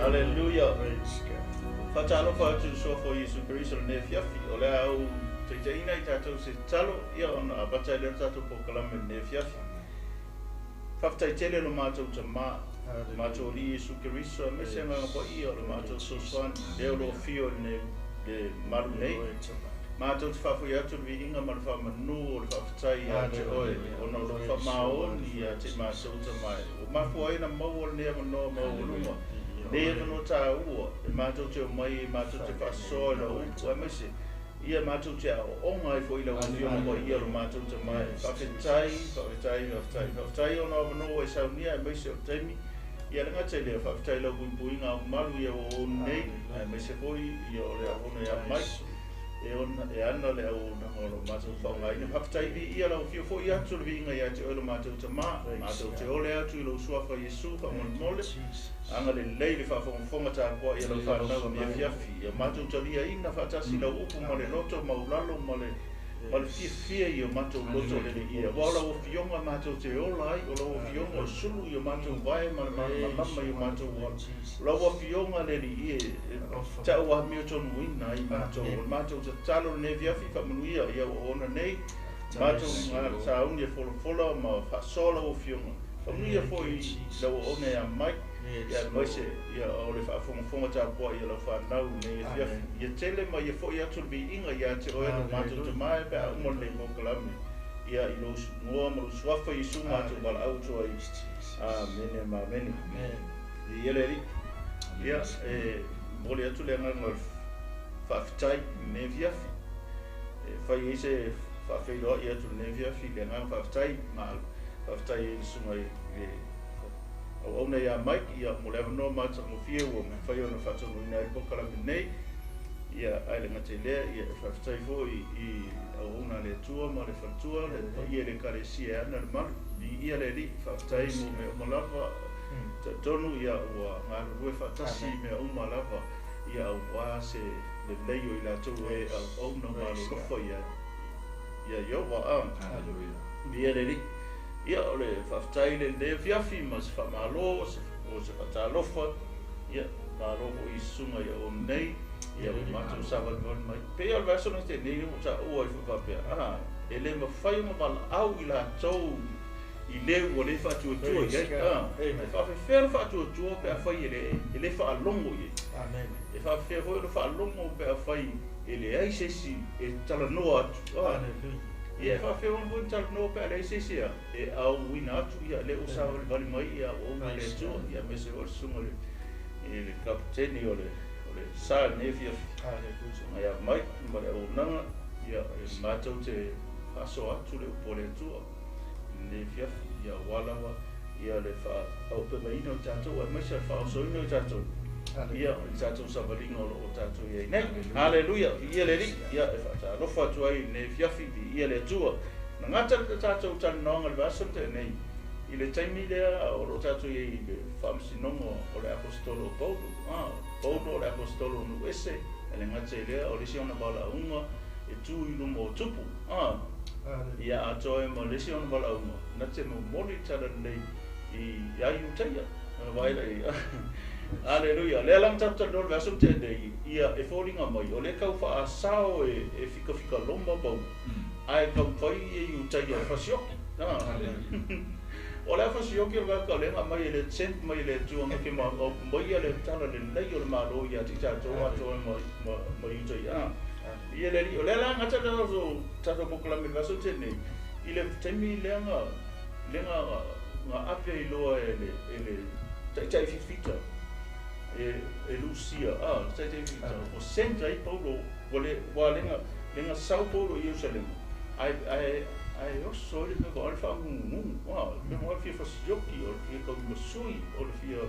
Haleluia. Praise God. Faatalofa atu i le Suafa o Iesu Keriso i lenei afiafi. O le a ou taitaiina i tatou i se tatalo, ia ona amata ai lea o le tatou polokalame i lenei afiafi. Faafetai tele lo matou Tama, lo matou Alii Iesu Keriso, aemaise Agaga Paia o le matou fesoasoani, lea o lo o afio i lenei le malu nei. Matou te faafoi atu le viiga ma le faamanu o le faafetai ia te Oe, ona o Lou faamaoni ia te i matou Tama e. Ua mafua ai ona maua lenei avanoa maualuga, lenei avanoa taua, e matou te omai ai matou te faasoa i Lau upu, aemaise ia matou te aooga ai foi i Lau Afioga Paia lo matou Tama e. Faafetai, faafetai, faafetai. Faafetai ona o avanoa ua e saunia aemaise o le taimi. Ia le gata i lea, faafetai i lau puipuiga aumalu ia ua ou nei, aemaise foi ia o le auauna ia Mike, e ona, e ana le auaunaga o lo matou faaaogaina. Faafetai viia lau afio foi atu o le viiga ia te oe lo matou Tama, matou te ole atu i lou suafa Iesu faamolemole, agalelei le faafogafoga tapuai a lau fanau i le afiafi, ia matou taliaina faatasi lau upu ma le loto maulalo ma le ma le fiafia i o matou loto leleia. Aua o lau Afioga matou te ola ai, o lau Afioga o le sulu i o matou vae ma le malamalama i o matou ala. O lau Afioga le Alii e tau amiotonuina ai matou. O le matou tatalo lenei afiafi, faamanuia i auauana nei, matou sauni e folafola ma faasoa lau Afioga. Faamanuia foi i lau auauna ia Mike, ia aemaise ia o le faafogafoga tapuai a lau fanau i lenei afiafi. Ia tele ma ia foi atu le viiga ia te oe lo matou Tama e pe a uma lenei polokalame. Ia i lou igoa ma lou suafa Iesu matou valaau atu ai. Amene ma amene. Viia le Alii. Ia e momoli atu le agaga o le faafetai i lenei afiafi. E fai ai se faafeiloai atu i lenei afiafi i le agaga faafetai ma faafetai ai i le susuga i le auauna ia Mike, ia, mo le avanoa matagofie ua mafai ona faataunuuina ai le polokalame nei. Ia, ae le gata i lea, ia, e faafetai foi i auauna a le Atua ma le faletua, le paia i le Ekalesia e ana le malu. Viia le Alii, faafetai mo mea uma lava. Talitonu, ia, ua galulue faatasi i mea uma lava, ia, aua se lelei o i latou e auauna ma alolofa ia ia Ieova. Viia le Alii. Ia, o le faafetai i lenei afiafi ma se faamalo, o se faatalofa, ia, malo foi i susuga i auauna nei, ia, ua matou savalivali mai. Pei lava o le vaiaso na tea nei ua taua ai foi faapea, a, e le mafai ona valaau i latou i le ua le faatuatua i ai. A, e faapefea ona faatuatua pe afai e le faalogo i ai? E faapefea foi ona faalogo pe afai e leai se isi e talanoa atu? A. Ia e faafeoga foi ona talanoa pe a leai se isi e auina atu, ia lea ua savalivali mai ia auauna a le Atua, ia aemaise foi le susuga i le Kapeteni o le o le sa i lenei afiafi. Susuga ia Mike ma le auaunaga, ia e matou te faasoa atu le upu a le Atua i lenei afiafi, ia aua lava ia le faaaupegaina o tatou aemaise le faaosoina o tatou ia i le tatou savaliga o lo o tatou i ai nei. Haleluia, viia le Alii. Ia e faatalofa atu ai i lenei afiafi, viia le Atua. Na gata le tatou talanoaga i le vaiaso na tea nei, i le taimi lea o lo o tatou i ai i le faamasinoga o le Aposetolo o Paulo. A, Paulo o le Aposetolo o nuu ese, e le gata i lea, o le isi ona valaauga e tu i luma o tupu. A, ia atoa ai ma le isi ona valaauga, na te momoli le talalelei i a Iutaia. Vaai la i ai. Aleluia. Lea la na tatou talanoa i le vaiaso na tea nei, ia e foliga mai o lea e tau faasao e fikafika Roma Paulo, ae taumafai ia Iutaia e fasioki. O le a fasioki o le tagata o lea na aumai e le sent mai e le Atua na te aumaia le talalelei o le Malo ia te i tatou atoa ma Iutaia. Ia le Alii. O lea la na gata le tatou polokalame i le vaiaso na tea nei, i le taimi lea na lea na ave ai loa e le e le taitai fifita e e Lusia a le taitai fifita ua sent ai Paulo ua le ua lea na lea na sau Paulo i Ierusalema ae ae ae oso ai le mea o le faangungugu a le mea o le fia fasioki o le fia taulimasui o le fia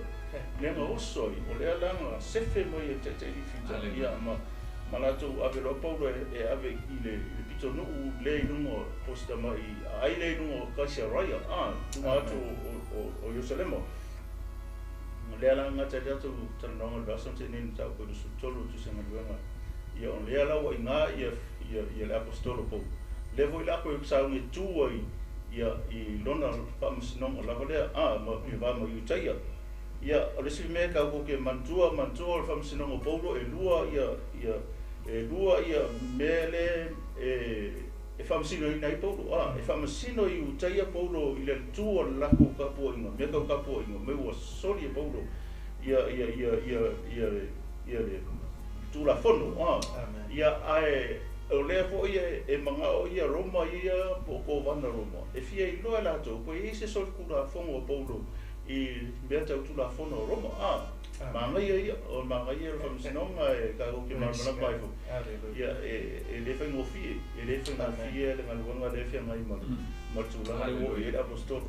lea na oso ai o lea la na sefe mai e le taitai fifita ia ma ma latou ave loa Paulo e ave i le i le pitonuu lea i luga o po o se tamai aai lea i luga o Kaisaraia, a, luga atu o Ierusalema. Lea la gata ai le tatou talanoaga i le vaiaso na tea nei i le mataupu e 23 o le Tusi Galuega. Ia o lea la ua i ina ia, ia, ia le Aposetolo Paulo. Lea foi la koe sauni e tu ai ia i lona faamasinoga lava lea, a, ma le va ma Iutaia. Ia, o le isi mea tatou te manatua, manatua o le faamasinoga o Paulo e lua ia, ia, e lua ia mea le e faamasinoina ai Paulo. E faamasino i Iutaia Paulo i le tu o le latou tapuaiga, mea tau tapuaiga, mai ua soli e Paulo ia ia ia ia ia ia le Tulafono. Ia, ae o lea foi e manao ia Roma ia po o kovana Roma, e fia iloa e latou, po i ai se solitulafono o Paulo i mea tau Tulafono o Roma. Magaia ia, o magaia le faamasinoga e tatou te malamalama ai foi. Ia, e le faigofie, e le faigofie le galuega lea e feagai ma le tulaga lea ua oo i ai le aposetolo.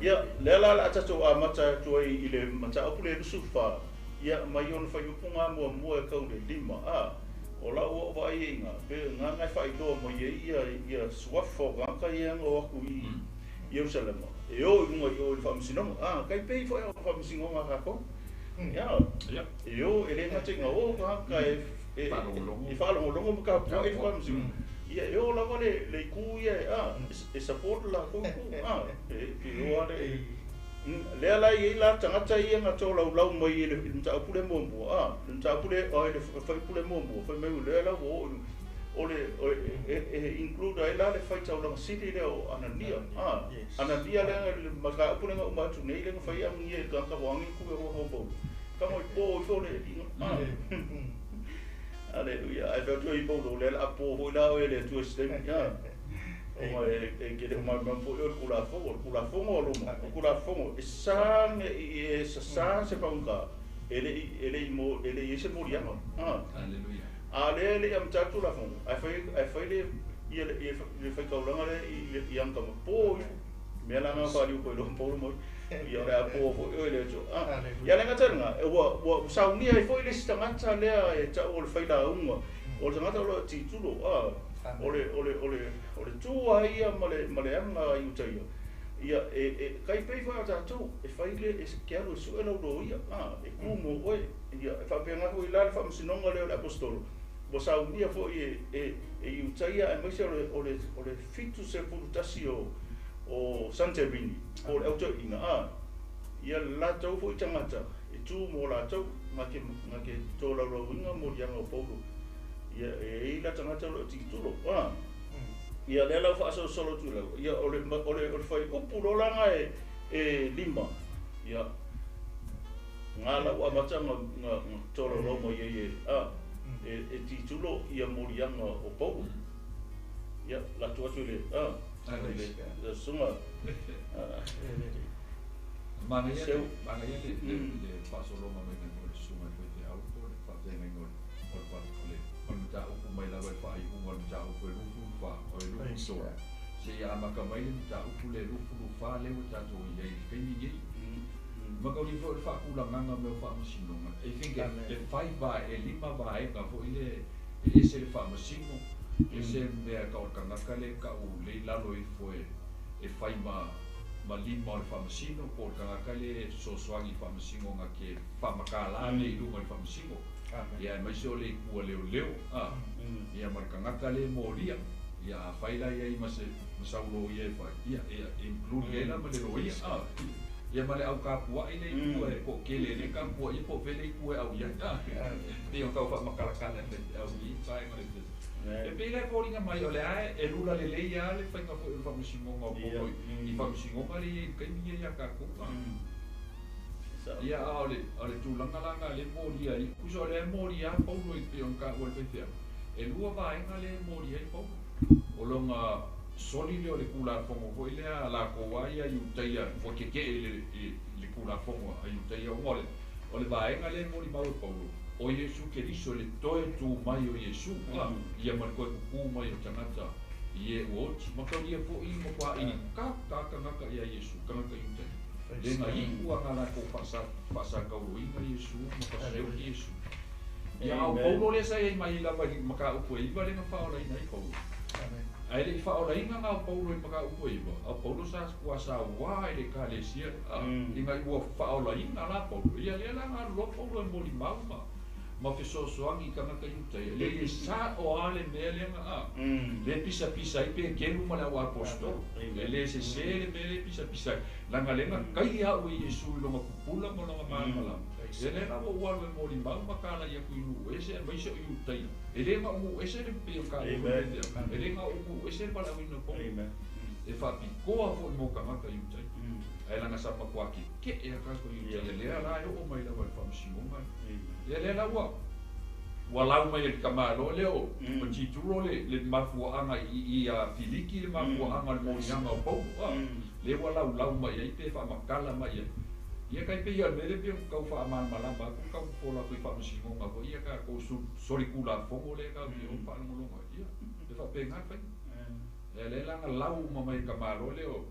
Ia, lea la o le a tatou amata atu ai i le mataupu lea 24, ia, mai ona fuaiupu muamua e tau le 5. O lau oo vaai ai ina, pe ngana e faailoa mai ai ia, ia suafa o tagata ia na o atu i Ierusalema, e o i luga i o i le faamasinoga. Kai pei foi o faamasinoga a tatou. Ia, e o, e le gata ina o tagata e faalogologo ma tapuai i le faamasinoga. Ia, e o lava le itu ia e support latou itu. E o ale lea la i ai la tagata ia na tolaulau mai i le mataupu le muamua. Le mataupu le, le fuaiupu le muamua, fai mai lea la ua oo o le e include ai la le faitaulaga sili lea o Anania. Anania lea le mataupu lea na uma atu nei lea na fai amuia i le tagata ua agi ku e hoa hoa Paulo. Ka moi po ifo le inga. Aleluia. Ai fai atu ai Paulo lea la po foi la o le atu e se ia. O e ke le mai mai foi o le Tulafono, o le Tulafono o Roma, o le Tulafono e sa e sa se paunga e le e le mo e le se moliaga. Aleluia. A le le am ta Tulafono. Ai fai le ia le fai kaulanga le i anga ma po me la nga fa liu ko lo Paulo mo ia le apo foi o le atu. Ia le ngata nga ua ua saunia ai foi le isi tagata lea e tau o le failauga. O le tagata o le titulo o le o le o le o le tua ia ma le anga i Utaia. Ia e kai pei foi o tatou e fai le e ke alu e sue lau loia e ku mo oe. Ia e faapega foi la le faamasinoga lea o le apostolo. Ua saunia foi e i Utaia aemaise o le o le 71 o Santerini o le autoina. Ia latou foi tagata e tu mo latou nga ke tolaulauina moliaga o Paulo. Ia e i la tagata o le titulo. Ia lea lau faasolosolo atu lau. Ia o le o le fuaiupu lolaga e 5. Ia nga lau amata nga tolaulau mai ai e titulo ia moliaga o Paulo. Ia la tu atu le le sunga. Magaia le faasoloma mai mo le sunga foi te au po le faafeagaiga o le o le mataupu mai lava i le faaiuga o le mataupu e 24 o le 23. Seia amata mai le mataupu le 24 lea ua tatou i ai i le taimi nei. Ma kauli foi o le faatulagaga mea o faamasinoga. I think e fai vae, e 5 vaega foi le e ese le faamasino, ese mea ka o le tagata le kau le i lalo ifo e fai ma lima o le faamasino, po o le tagata le fesoasoani i faamasino nga ke faamakala le i luga o le faamasino. Ia e maise o le ikua leoleo. Ia ma le tagata le molia. Ia a fai la ia i ma se masaulo ia e fai. Ia include ia la ma le loia. Ia ma le au kapuai le ikua e po kele le kapua ia po vele ikua e au ia. Pe o tau faamakalakala le au i fai ma le te. E pei la foliga mai o le ae e lula lelei a le faiga foi o le faamasinoga o Paulo i faamasinoga le ia i taimi ia ia tatou. Ia a o le tulaga laga le molia ai. Pusa o le molia Paulo i pei ona taua e le faifeau. E lua vaega le molia ai Paulo. O longa soli lea o le Tulafono foi lea a latou a ia Iutaia ua tetee i le Tulafono a Iutaia ona o le vaega le molimau e Paulo. O Iesu Keriso le toe tu mai o Iesu. Ia ma le toe kukū mai o tagata i e ua oti. Ma taulia foi ma kuaʻili ka tagata ia Iesu, tagata Iutaia. Le nga iu a ngā latou faasakauloina Iesu ma faaseoki Iesu. Ia au Paulo lea sa iai mai lava i mataupu e 9 le na faaolaina ai Paulo. Ae le i faaolaina nga o Paulo i mataupu e 9, au Paulo sa ua sauā i le ekalesia ina ua faaolaina la Paulo. Ia lea la galuloa Paulo e molimau Ma fesoasoani i tagata i uta ia. Le sa o ale mea lea a. Le pisa pisa i pe kelu ma le au apostolo. Le le se se le mea le pisa pisa. Langa lenga kai au i Iesu i longa pupula ma longa malamalama. E le na ua alu e moli mau ma kala ia kui nu ese mai se i uta ia. E le nga umu ese le pe o ka o le. E le nga umu ese le pala wina po. E whapikoa fo i mō kangata i uta ia. Ai langa sa pakua ki ke e a kako i uta ia. Lea la e o mai lawa le whamsingonga. Ia lea la ua. Ua lau mai e le kamalo leo, o tituro le mafuaanga i a Filiki le mafuaanga le molianga o Paulo. Le ua lau lau mai ai pe whamakala mai ai. Ia kai pe ia mele pe kau whaamalamalama aku kau pola kui whaamasingonga fo ia ka kou sori kula fongo le ka o whaalongolonga. Ia, e whape ngā whai. E le langa lau ma mai kamalo leo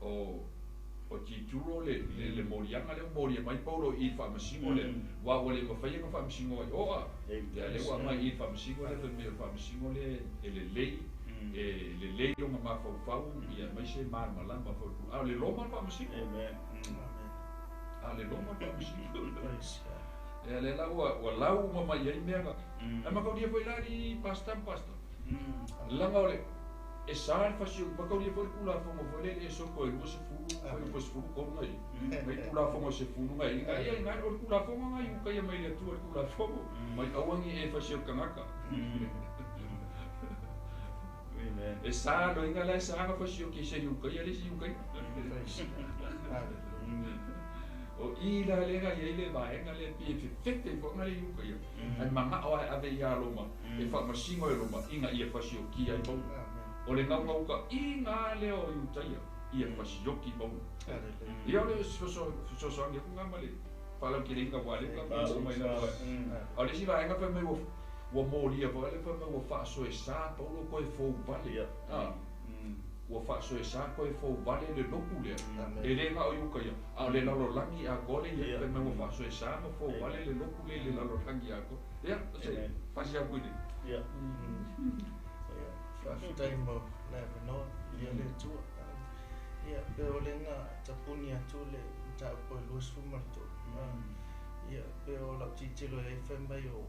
o tituro le molianga le molia mai Paulo i whaamasingo le wa ua le mawhai nga whaamasingo ai oa. Ia le ua mai i whaamasingo le me whaamasingo le e le lei e le lei o ngā mawhaufau ia mai se malamalama fau a le loma whaamasingo. Amen. A le loma whaamasingo. E le la ua lau ma mai ai mea nga. A makauria foi la ni pasta pasta. Langa ole e sa le fasi makauria foi kula fongo foi le e soko e lua se fulu foi se fulu kono ngai. Mai kula fongo se fulu ngai. Ngai ia ngai o kula fongo ngai u kai mai le tu kula fongo. Mai awangi e fasi o kangaka. Amen. E sa lo inga la sa nga fasi o ki se u kai le se u kai. O i la le ga ye le va nga le pi fe fete fo nga le u kai. Ai manga o ai ave ia loma. E fa masingo e loma inga ia fasi o ki ai pau. O le ngau ngau ka i ngā leo i utaia, ia fasioki mau. Ia o le fesoasoani aku ngā male, whalau ki le inga wale ka o mai na wai. O le si vaenga whai mai ua mōria whai le whai mai ua whaasoe sā Paulo koe fōu vale. Ua whaasoe sā koe fōu vale le loku lea. E le ngā o iuka ia. A o le lalolangi a kole ia whai mai ua whaasoe sā ma fōu vale le loku le le lalolangi a kole. Ia, se, whasi aku i le. Ia. Whawhitai mo le wanoa, ia le tua. Ia, pe o le ngā tapuni atu le tāpo e luas fumarto. Ia, pe o lau titilo e whai mai o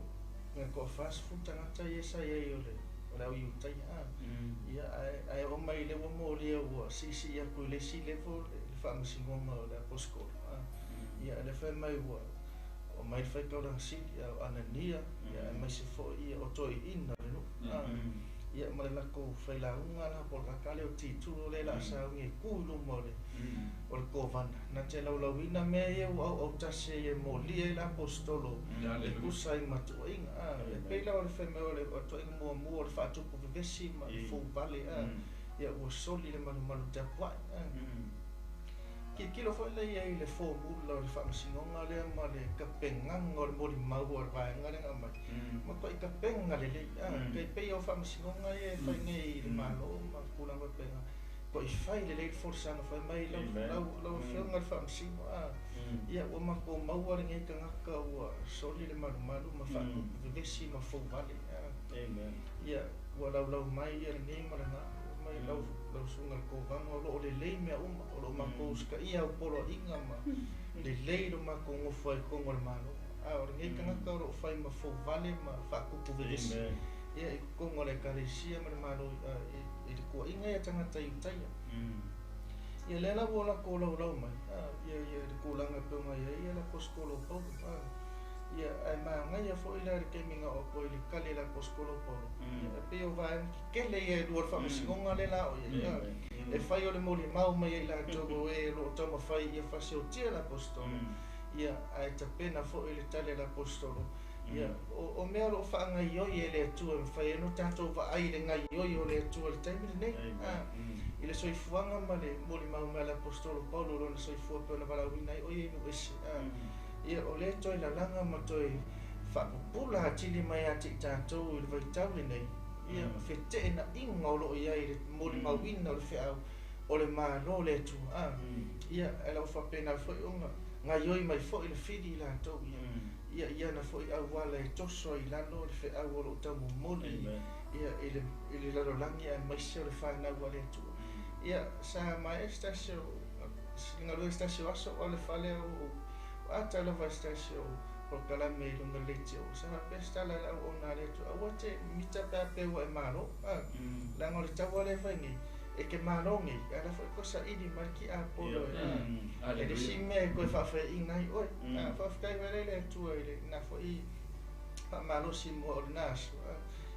ngā koa whāsafu tangata ia sa ia i o le au i utai. Ia, ai o mai le ua mōlia ua sisi ia kui le si levo le whaamasingonga o le aposkolo. Ia, le whai mai ua o mai le whai kauranga sili au Anania, ia, mai se fo ia o toi ina le nu. Ia ma le lako whailaunga la po ka le o tituro le la sa ngi ku luma le o le kovana na te laulauina mea ia au au tasi e molia i la apostolo e kusa i matuaiga e peila o le whaimea o le atoaiga muamua o le whaatupu vevesi ma le fou vale ia ua soli le malumalu te apuai Kilo foi le ia i le fōmula o le whaamasingonga lea ma le kapenganga o le moli mau o le vaenga lea mai. Ma toi kapenga le lei. Kei pei o whaamasingonga ia e whai nei i le malo ma kulanga penga. Ko i whai le lei forsa na whai mai lau lau whionga le whaamasingo. Ia ua mako maua le ngei kangaka ua soli le malumalu ma whaatupu vevesi ma fou vale. Amen. Ia ua lau lau mai ia le nei maranga. Mai lau lau sunga le kovanga o lo o le lei mea uma o lo mako uska ia o polo inga ma le lei lo mako ngofo ai kongo le malo. A o le ngei kangaka o lo whai ma fou vale ma whaakupu vevesi. Ia i kongo le kalesia ma le malo i le kua inga ia tangata i utaia. Ia le la ua lako lau lau mai. Ia ia le kulanga peunga ia ia la poskolo Paulo. Ia ai maangai fo ila le keminga o ko ile kale la poskolo Paulo. Ia pe o vai kele ia lua whaamasingonga le la o ia. E whai o le moli mau mai ia la togo e lo tama whai ia whase o tia la postolo. Ia ai tapena fo ile tale la postolo. Ia o mea lo whaangai oi e le atua mwhai e no tātou wa ai le ngai oi o le atua le taimi le nei. I le soifuanga ma le moli mau mai la postolo Paulo lo na soifua pe ona walauina ai oi e nu ese. Ia o le toi lalanga ma toi whaapupula hatili mai ati i tātou i le vaitau le nei. Ia whete e na inga o lo ia i le moli mauina o le wheau o le malo le atua. Ia e lau whapena foi onga ngai oi mai foi le whiri i lātou ia. Ia ia na foi au wala e toso i lalo le wheau o lo tau momoli. Ia i le lalolangi a maise o le whanau a le atua. Ia sa mai e stasio, singa lue stasio aso o le whale o ata lava stasio Polokalame i luga leitio sa faapea se tala i le auauna a le Atua aua e te mita pe a peu ua e malo leaga o le taua lea e fai nei e te malo nei ae la foi toe saili mai le tiapolo e le isi mea e toe faafaiaina ai oe. Faafetai foi la i le Atua i lena foi faamalosi mo au i lena aso.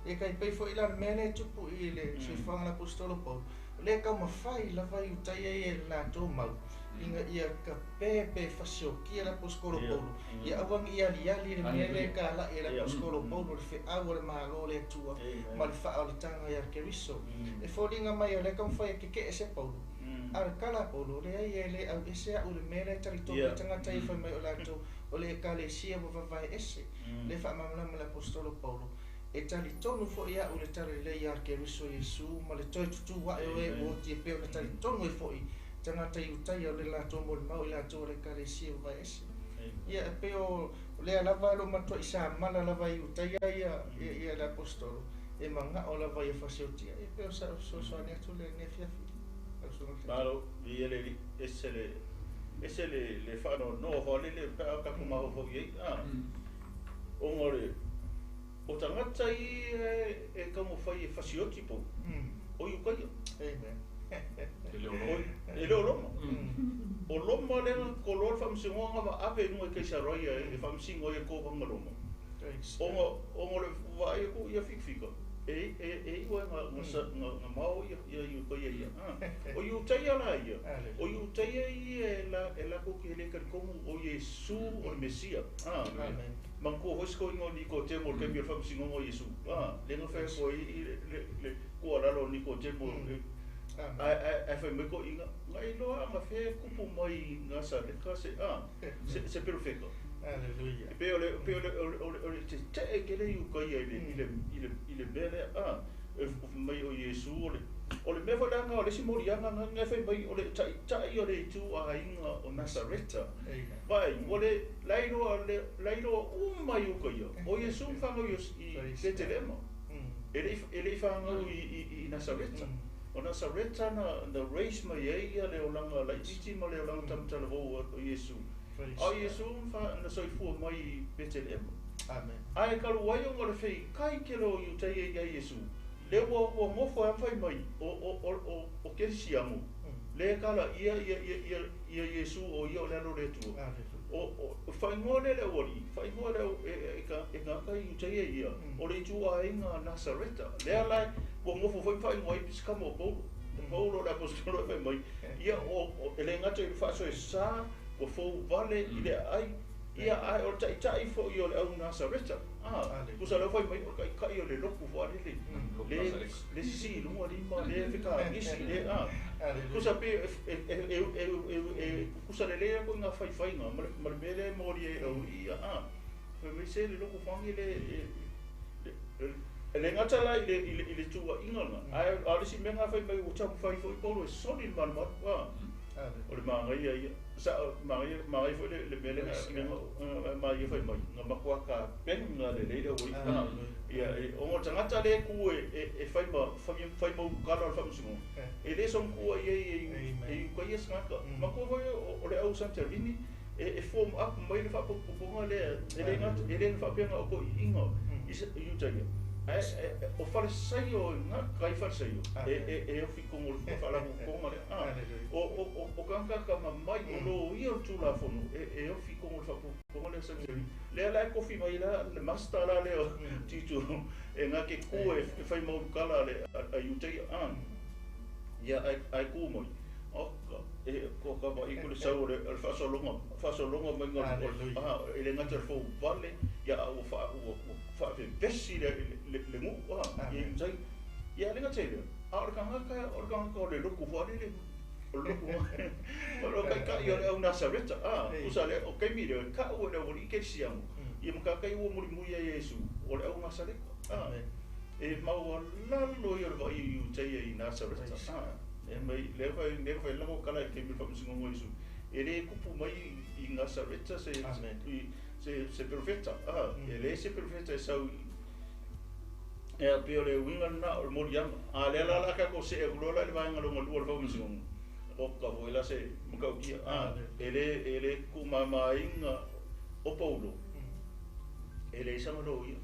E tai pei foi la le mea lea e tupu i le soifuaga o le Aposetolo Paulo, o lea e taumafai lava Iutaia ia i le latou mau ina ia tape pe fasiokia le Aposetolo Paulo, ia aua ne i aliali le mea lea e talai e le Aposetolo Paulo le feau a le Malo o le Atua ma le faaolataga ia Keriso. E foliga mai o lea e taumafai e tetee se Paulo, a o le tala a Paulo, leai e le auese au i le mea lea e talitonu ai tagata ia fai mai o latou o le Ekalesia ua vavae ese. Lea e faamalamalama e le Aposetolo Paulo, E talitonu foi au i le talalelei ia Keriso Iesu ma le toe tutū ae o e ua oti e pei ona talitonu ai foi tagata Iutaia o le latou molimau i latou o le Ekalesia ua vae ese. Ia, e pei o lea lava e lo matuai samala lava e Iutaia ia ia le Aposetolo, e manao lava ia fasiotia. Ia, e pei o sa fesoasoani atu lea i lenei afiafi. Lau Susuga i le Taitai. Malo, viia le Alii, ese le, ese le, le faanoanoa faalele pe a tatou mafaufau i ai, a, ona o le, O tagata ia e taumafai e fasioti pou, o Iukaia. E le o Roma. O Roma lea na koloa le faamasinoga ma ave i luga i Kaisaroia e faamasino ai e kovana Roma. Ona o le vaai atu ia fikafika, e iu ai na mao ia Iutaia ia. O Iutaia la ia, o Iutaia ia e latou te le talitonu o Iesu o le Mesia. Manatua foi se toeaina o Nikotemo i le taimi o le faamasinoga o Iesu, a, lea na fai atu ai le, le tuualalo a Nikotemo, ae, ae, ae fai mai toeaina, na iloa a gafea e tupu mai i Nasareta se, a, se, se perofeta. Aleluia. E pei o le, pei o le, o le, o le, o le tetee tele Iutaia i le, i le, i le, i le mea lea, a, e fai mai o Iesu o le, o le mea foi lea na o le isi moliaga na, na fai mai o le taitai o le ituaiga o Nasareta. Vaai, ua le, la iloa, le, la iloa uma i uka ia, o Iesu na fanau i, i Petelema, e le i, e le i fanau i, i, i Nasareta. O Nasareta na, na raise mai ai ia le olaga laitiiti ma le olaga tamatalavou o Iesu. A o Iesu na, na soifua mai i Petelema. Amen. Ae talu ai ona o le feikai tele o Iutaia ia Iesu, lea ua, ua nofo ai ma fai mai, o, o, o, o, o Kerisiano, lea e tala ia, ia, ia, ia, ia Iesu o ia o le Alo o le Atua. O, o, faaigoa lea le aualii, faaigoa le au, e, e, e, e tagata Iutaia ia, o le ituaiga a Nasareta. Lea la ua nofo foi ma faaigoa ai pisikama o Paulo. Paulo le aposetolo e fai mai, ia, o, o, e le gata i le faasoesa, ua fou vale i le aai, ia, ae o le taitai foi o le au Nasareta. A, tusa lea ua fai mai o le taitai o le lotu faalele, le, le sisi i luga lima, le fekagisi, le, a, tusa pe e, e, e, e, e, e tutusa lelei lava ituaiga faifaiga ma le, ma le mea lea e molia ai e le aualii ia, a, fai mai se le lotu fagi le, le, le, e le gata la i le, i le, i le tuuaiga lena, ae a o le isi mea lena fai mai ua taumafai foi Paulo e soli le malumalu, a, o le manaia ia. Sa, manaia, manaia foi le, le mea lea na, na ma ia fai mai, na matua tapena lelei le aualii, a, ia, e, ona o le tagata lea e tu e, e, e fai ma, fai, fai ma ulukala o le faamasinoga, e le somatua i ai e, e Iutaia se tagata. Manatua foi o, o le au Santorini, e, e form up mai le faapotopotoga lea, e le gata, e le faapea na o toeaiina i Iutaia, ae, e, o Falesaio, gata ai Falesaio, e, e, e ofi i totonu o le faalapotopotoga lea, a, o, o, o, o tagata atamamai, o loia o le Tulafono, e, e ofi i totonu o le faapotopotoga lea Santorini. Lea la e kofi mai la le master la lea o Tito, e gata e ku e, e fai ma ulukala a le, a, a Iutaia, a, ia, ae, ae ku mai. Oka, e ko ka vaai ko le sau o le, o le faasologa, faasologa mai o le, a, e le gata i le fou vale, ia a ua faa, ua, ua faavevesi le, le, le nuu, a, ia Iutai. Ia le gata i lea, a o le tagata, o le tagata o le lotu faalele, o le lotu, o le taitai o le au Nasareta, a, tusa lea, o taimi lea, e tau e le aualii kerisiano, ia ma tatai ua mulimuli ai e Iesu, o le au Nasareta, a, e maualalo ia o le vaai i Iutaia i Nasareta, a. E mai, lea fai, lea fai lako kala i taimi o le faamasinoga o Iesu, e le tupu mai i Nasareta se, i, se, se perofeta, a, e leai se perofeta e sau i, e a pei o le uiga lena o le moliaga. A lea la o le a tatou see atu loa la i le vaega lona lua o le faamasinoga, oka foi la se matautia, a, e le, e le tuumamaina o Paulo. E leai sana loia.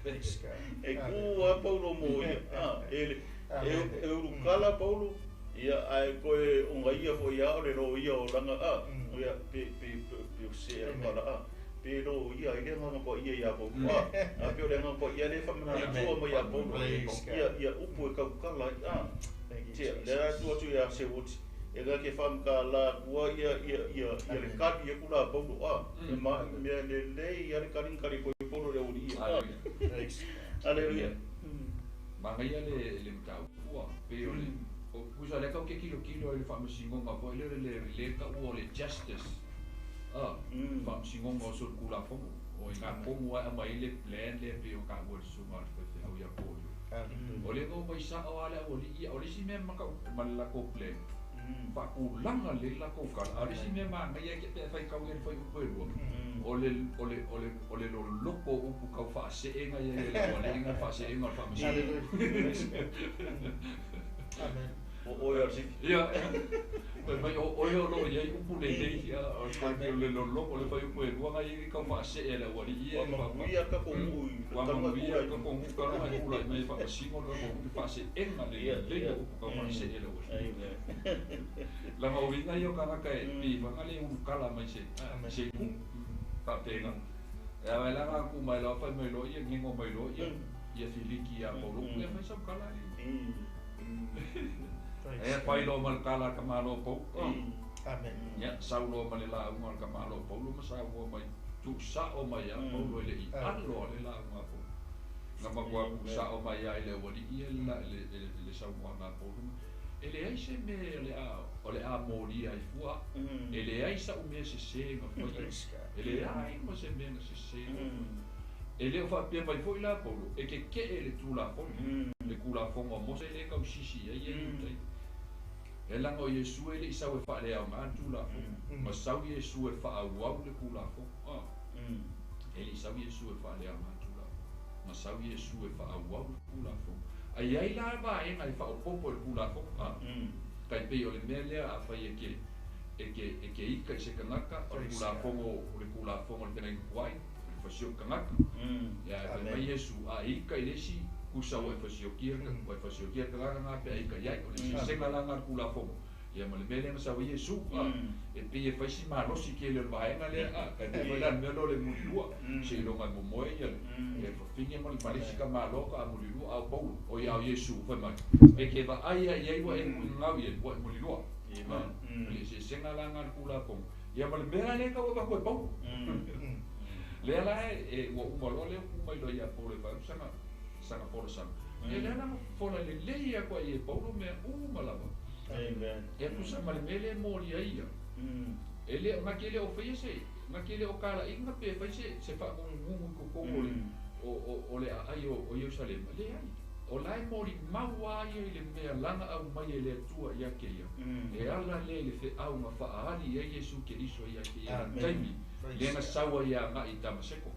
Praise God. E ku a Paulo mo ia. E le e ulukala Paulo ia ae koe o ngaia fo ia o le loia o langa a. Ia pe pe pe se pala a. Pe loia i le nganga pa ia ia Paulo a. A pe o le nganga pa ia le fa mana tua mai ia Paulo. Ia ia upu e kaukala a. Tia le atu atu ia se uti. E ga ke fam ka la kua ia ia ia ia le kali ia kula Paulo a. E ma mea le le ia le kali kali ko Paulo le uri ia. Hallelujah. Manaia le mataupu pe o le o pusa le kau ke kilo kilo le faamasinoga foi le le le ka o le justice. Ah, faamasinoga o so kula fomo. O ina komu a mai le plan le pe o ka o le sunga le fe au ia ko. O le go mai sa o ala o li ia o le si me maka mal la ko plan. Faakulanga le la ko kala. A le si me ma ngai ke pe fai kau le fai upu e lua. O le o le o le o le loko upu kau faaseega ia le o le inga faaseega o le faamasinoga. Amen. O ia si. Ia. Mai mai o o lo ia upu le le ia o le le loko le fai upu e lua ngai kau faasee le ua li ia Wa manuia ka ko ui. Wa manuia ka ko ui ka mai kula mai faamasinoga ka ko ui faaseega le le upu kau faasee le ua. Amen. La ma uinga ia kana ka e pi wanga le ulukala mai se se ku faapega. Ia mai langa ku mai lo fai mai lo ia ngengo mai lo ia ia filiki ia Paulo ia fai sau kala i. E fai lo mal kala ka malo po. Amen. Ia sau lo mal la unga ka malo Paulo ma sau o mai tu sa o mai ia Paulo le i alo le la unga po. Nga ma kwa ku sa o mai ia le wali ia la le le sau mo nga Paulo. E le ai se me le a o le a mori ai fua. E le ai sa o me se se nga foi. E le ai mo se me se se. E le o faapea mai foi la Paulo e ke ke e le tulafono le kulafono a Mose le kau sisi ai e tai. E langa o Iesu e le i sau e faaleaoga le tulafono ma sau Iesu e faaauau le kulafono. E le i sau Iesu e faaleaoga le tulafono ma sau Iesu e faaauau le kulafono. Ai ai la vaega e faaopopo i le kulafono. Tai pei o le mea lea a fai e ke e ke e ke ika i se kangaka o le kulafono o le kulafono o le tenai kuai fasio kangaka. Ia e mai Iesu a ika i le isi kusa ua e fasiokia ua e fasiokia kangaka ngā pe a ika iai o le sesega la ngā kulafono. Ia ma le mea lea na sau ai Iesu e pei e faisi malosi ke le o le vaega lea a kai pe fai la le mea lea o le mulilua se iloga e momoe ia le fafine ma le malesi ka malo ka a mulilua a o Paulo o ia o Iesu fai mai e ke vaai ai ai ua e ngau ia ua e mulilua. Le sesega la ngā kulafono. Ia ma le mea lea ka ua vaku e Paulo. Lea la e ua uma loa lea upu mai loa ia Paulo e fai sanga sanga fola sanga. E lea la fola le lei ia koa i e Paulo mea uma lava. Amen. E tusa ma le mea lea e molia ia. E le nga ke le o fai se nga ke le o kala inga pe fai se se faagugugu i totonu o le o le aai o Ierusalema. Le ai. O la e moli maua ia i le mea lana au mai e le Atua ia ke ia. E ala le le feauga faaali ia Iesu Keriso ia ke ia. Taimi. Le na saua ia ngai i Damaseko.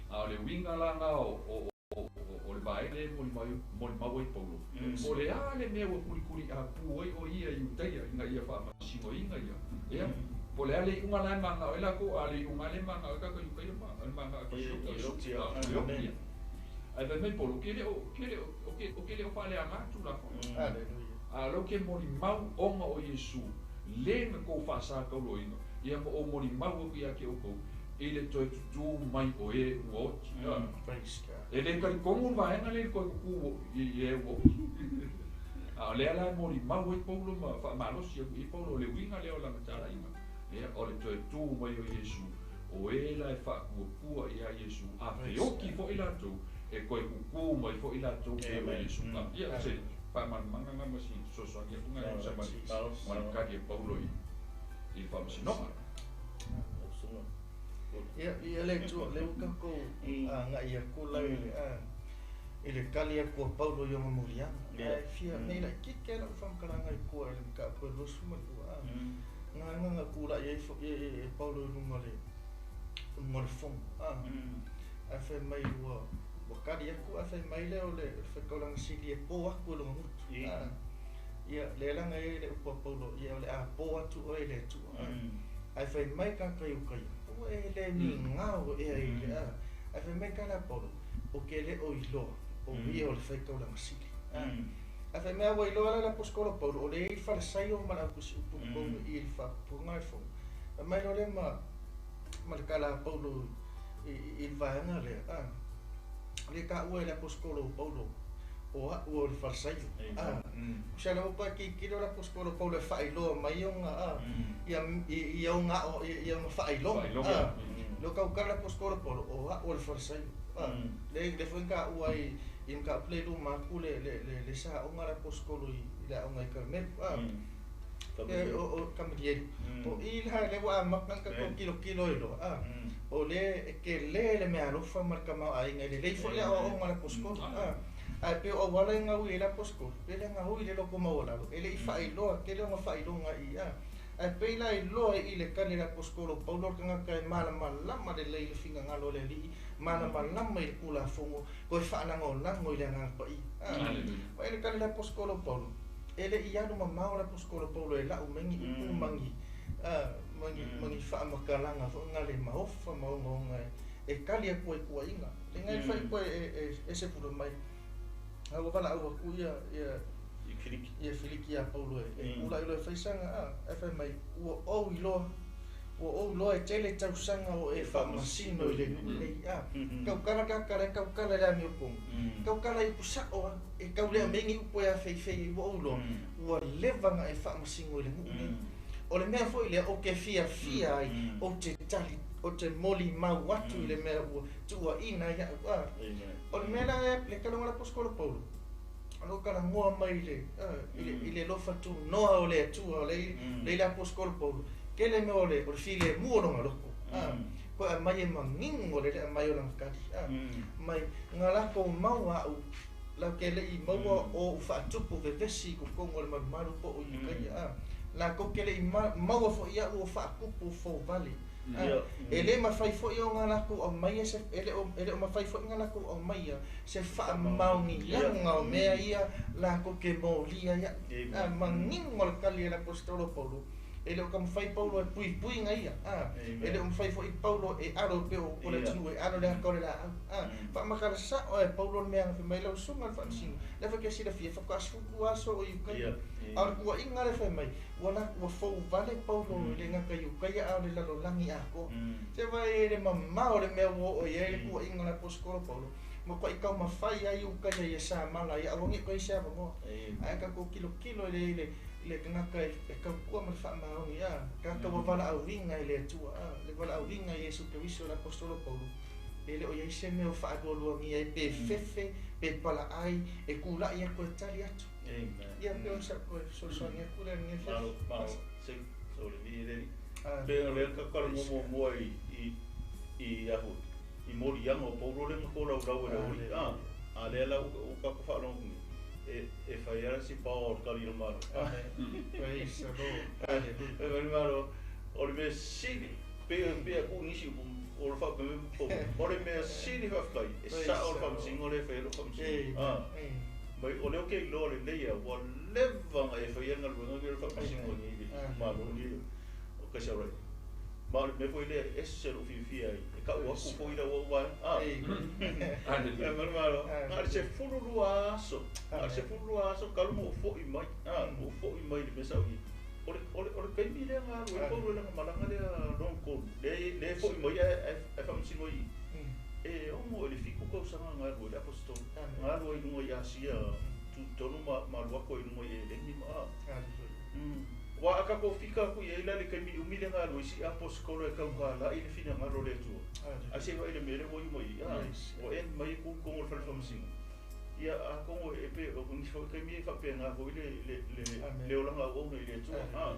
A o le uiga la nga o o le vaega le moli mau ai Paulo. O le a le mea ua kulikuli a pu ai o ia i Iutaia ina ia faamasinoina ia. Ia po le a le iuga la e maga o e lakou a le iuga le maga o e kaka Iutaia ma o le maga o e. Ai fai mai Paulo ke le o ke le o ke o ke le o faaleaga tulafono. Hallelujah. A lau ke moli mau onga o Iesu le na kou faasakauloina ia ma o moli mau aku ia ke o kou i le toe tutū mai o e ua oti. Praise God. E le talikongu le vaega le koe kuku i e ua oti. A o lea la e moli mau ai Paulo ma faamalosi aku i Paulo o le uiga lea o lana talaiga. Ia o le toe tū mai o Iesu o e la e faakuakua ia Iesu a feoki foi latou e koe kuku mai foi latou e o Iesu. Ia se faamanumanga nga ma si sosoani aku ngai sa ma le kali e Paulo i le faamasinoga. Ia ia le tu le uka ko nga ia ko la le a i le kali aku a Paulo i ona muliaga. Ae fia nei laʻikiki ai laʻu faamakalaga i kua i le mataupu e 22 a. Ga aga kulaʻi ai foʻi e Paulo i luga o le fono a. Ae fai mai ua ua kali aku ae fai mai lea o le faikaulaga sili e pō aku e lona gutu a. Ia lea laga ai le upu a Paulo ia o le a pō atu oe i le Atua a. Ae fai mai kāka i uka ia Ua e le migao ea i le a. Ae fai mai tala Paulo, o ke le o iloa, o ia o le faitaulaga sili. Ae fai mai ua iloa la le aposetolo Paulo, o le i falesaio ma le aukusi upu i le faapupuga e fono. Fai mai loa lea ma le tala a Paulo i le vaega lea, le taua e le aposetolo Paulo, o a'u o le falesaio. Se la ua tilotilo le aposetolo Paulo e faailoa mai ona ia ona ia ona faailoga. Lo kaukala le aposetolo Paulo, o a'u o le falesaio. Le foi taua i mataupu le luma atu le saoga le aposetolo i le aoga i Karimelu. O Kamalielu. O i la le ua amata na tatou tilotilo ai loa. O le e tele le meaalofa ma le tamaoaiga i lelei foi le aoaoga a le aposetolo. Ae pe o auala e gaui ai le aposetolo, pe le gaui le loto maualalo, e le i faailoa tele ona faailoga i a. Ae pei la iloa i le tali le aposetolo Paulo o le tagata e malamalama lelei le finagalo o le Alii, malamalama i le Tulafono, toe faalagolago i le Agaga Paia. Ma le tali le aposetolo Paulo, e le i alu mamao le aposetolo Paulo e lau mai ni upu ma ni faamatalaga foi na le maofa ma ogaoga e tali atu ai tuuaiga. Le ngai fai koe e se pule mai. A ua valaau atu ia i Filiki. Ia Filiki ia Paulo e kula i loa e faisaga e fai mai ua ou iloa ua ou iloa e tele tausaga o e faamasino i le nuu nei a. Taukala kakala e taukala le amiotogi. Taukala i upu sa'o a e taulea mai ni upu e afeifei ua ou iloa ua leva na e faamasino i le nuu nei. O le mea foi lea o ke fiafia ai ou te tali o te molimau atu i le mea ua tuuaina ai a'u a. O le mea la le taloga le aposetolo Paulo o loo talanoa mai i le alofa tunoa o le Atua le le aposetolo Paulo tele mea o le filemu o lona loto koe aumai e manino le aumai o lana tali mai na latou maua a'u lau ke le'i maua o ou faatupu vevesi i totonu o le malumalu po o i ukaia a latou ke le'i maua fo'i a'u o faatupu fouvale e lē mafai foi ona latou aumaia se e le o mafai foi ona latou aumaia se faamaoniaga o mea ia latou ke molia ia manino le tali e le aposetolo Paulo e le o taumafai Paulo e puipuiga ia e le o mafai foi Paulo e alo pe o le atunuu e alo le ata o le laau faamatala sa'o e Paulo le mea na fai mai lau susuga le faamasino lea foi ke silafia faatoa 12 aso o i ukaia a o le tuuaiga le fai mai ua la ua fouvale Paulo i le gata i ukaia a o le lalolagi atoa se vai le mamao le mea ua oo i ai le tuuaiga o le aposetolo Paulo ma ko'i taumafai ai ukaia ia samala ai aua nei toe se avanoa ae tatou tilotilo i le tagata e tautua ma le faamaoni a tagata ua valaauina e le Atua a le valaauina e Iesu Keriso le aposetolo Paulo e le o iai se mea o faalualuagia ai pe fefe pe palaai e tula'i atu e tali atu ia pe o sa koe fesoasoani atu lea lenei Malo, malo. Se so le vi le. Pe o le ka ka mo mo mo i ahu. I mori ianga o Paulo le ko lau lau e le uri. A le la u ka ko fa lo ni. E fai ara si pa o ka li malo. Praise the Lord. Hallelujah. E mani malo o le mea sili pe pe ku nisi o le fa pe o le mea sili fa kai e sa o le fa singo le fe lo fa singo. Mai o le o ke iloa lelei a ua leva na e faia galuega ke le faamasinoga i le malo ni o kaisa rai ma o le mea foi lea e ese lou fiafia ai e ka'u aku foi lau au vaega a e malemalo na o le 12 aso na o le 12 aso kalu ma ou fo'i mai a ou fo'i mai le mea sa'u o le taimi lea ga alu ai Paulo e lana malaga lea lona tolu le fo'i mai ae faamasino i e 6 i le 7 tausaga ga alu ai le aposetolo ga alu ai luga i Asia tutonu ma alu atu ai luga i Eleni ma a Ua a tatou fika aku i ai la le taimi umi le ga alu ai si aposetolo e taukala'i le finagalo o le Atua ae se vaai le mea lea ua iu mai a ua e mai e kutogo le fale faamasino ia atonu e pe o nisi foi taimi e faapena foi le olaga auauna i le Atua a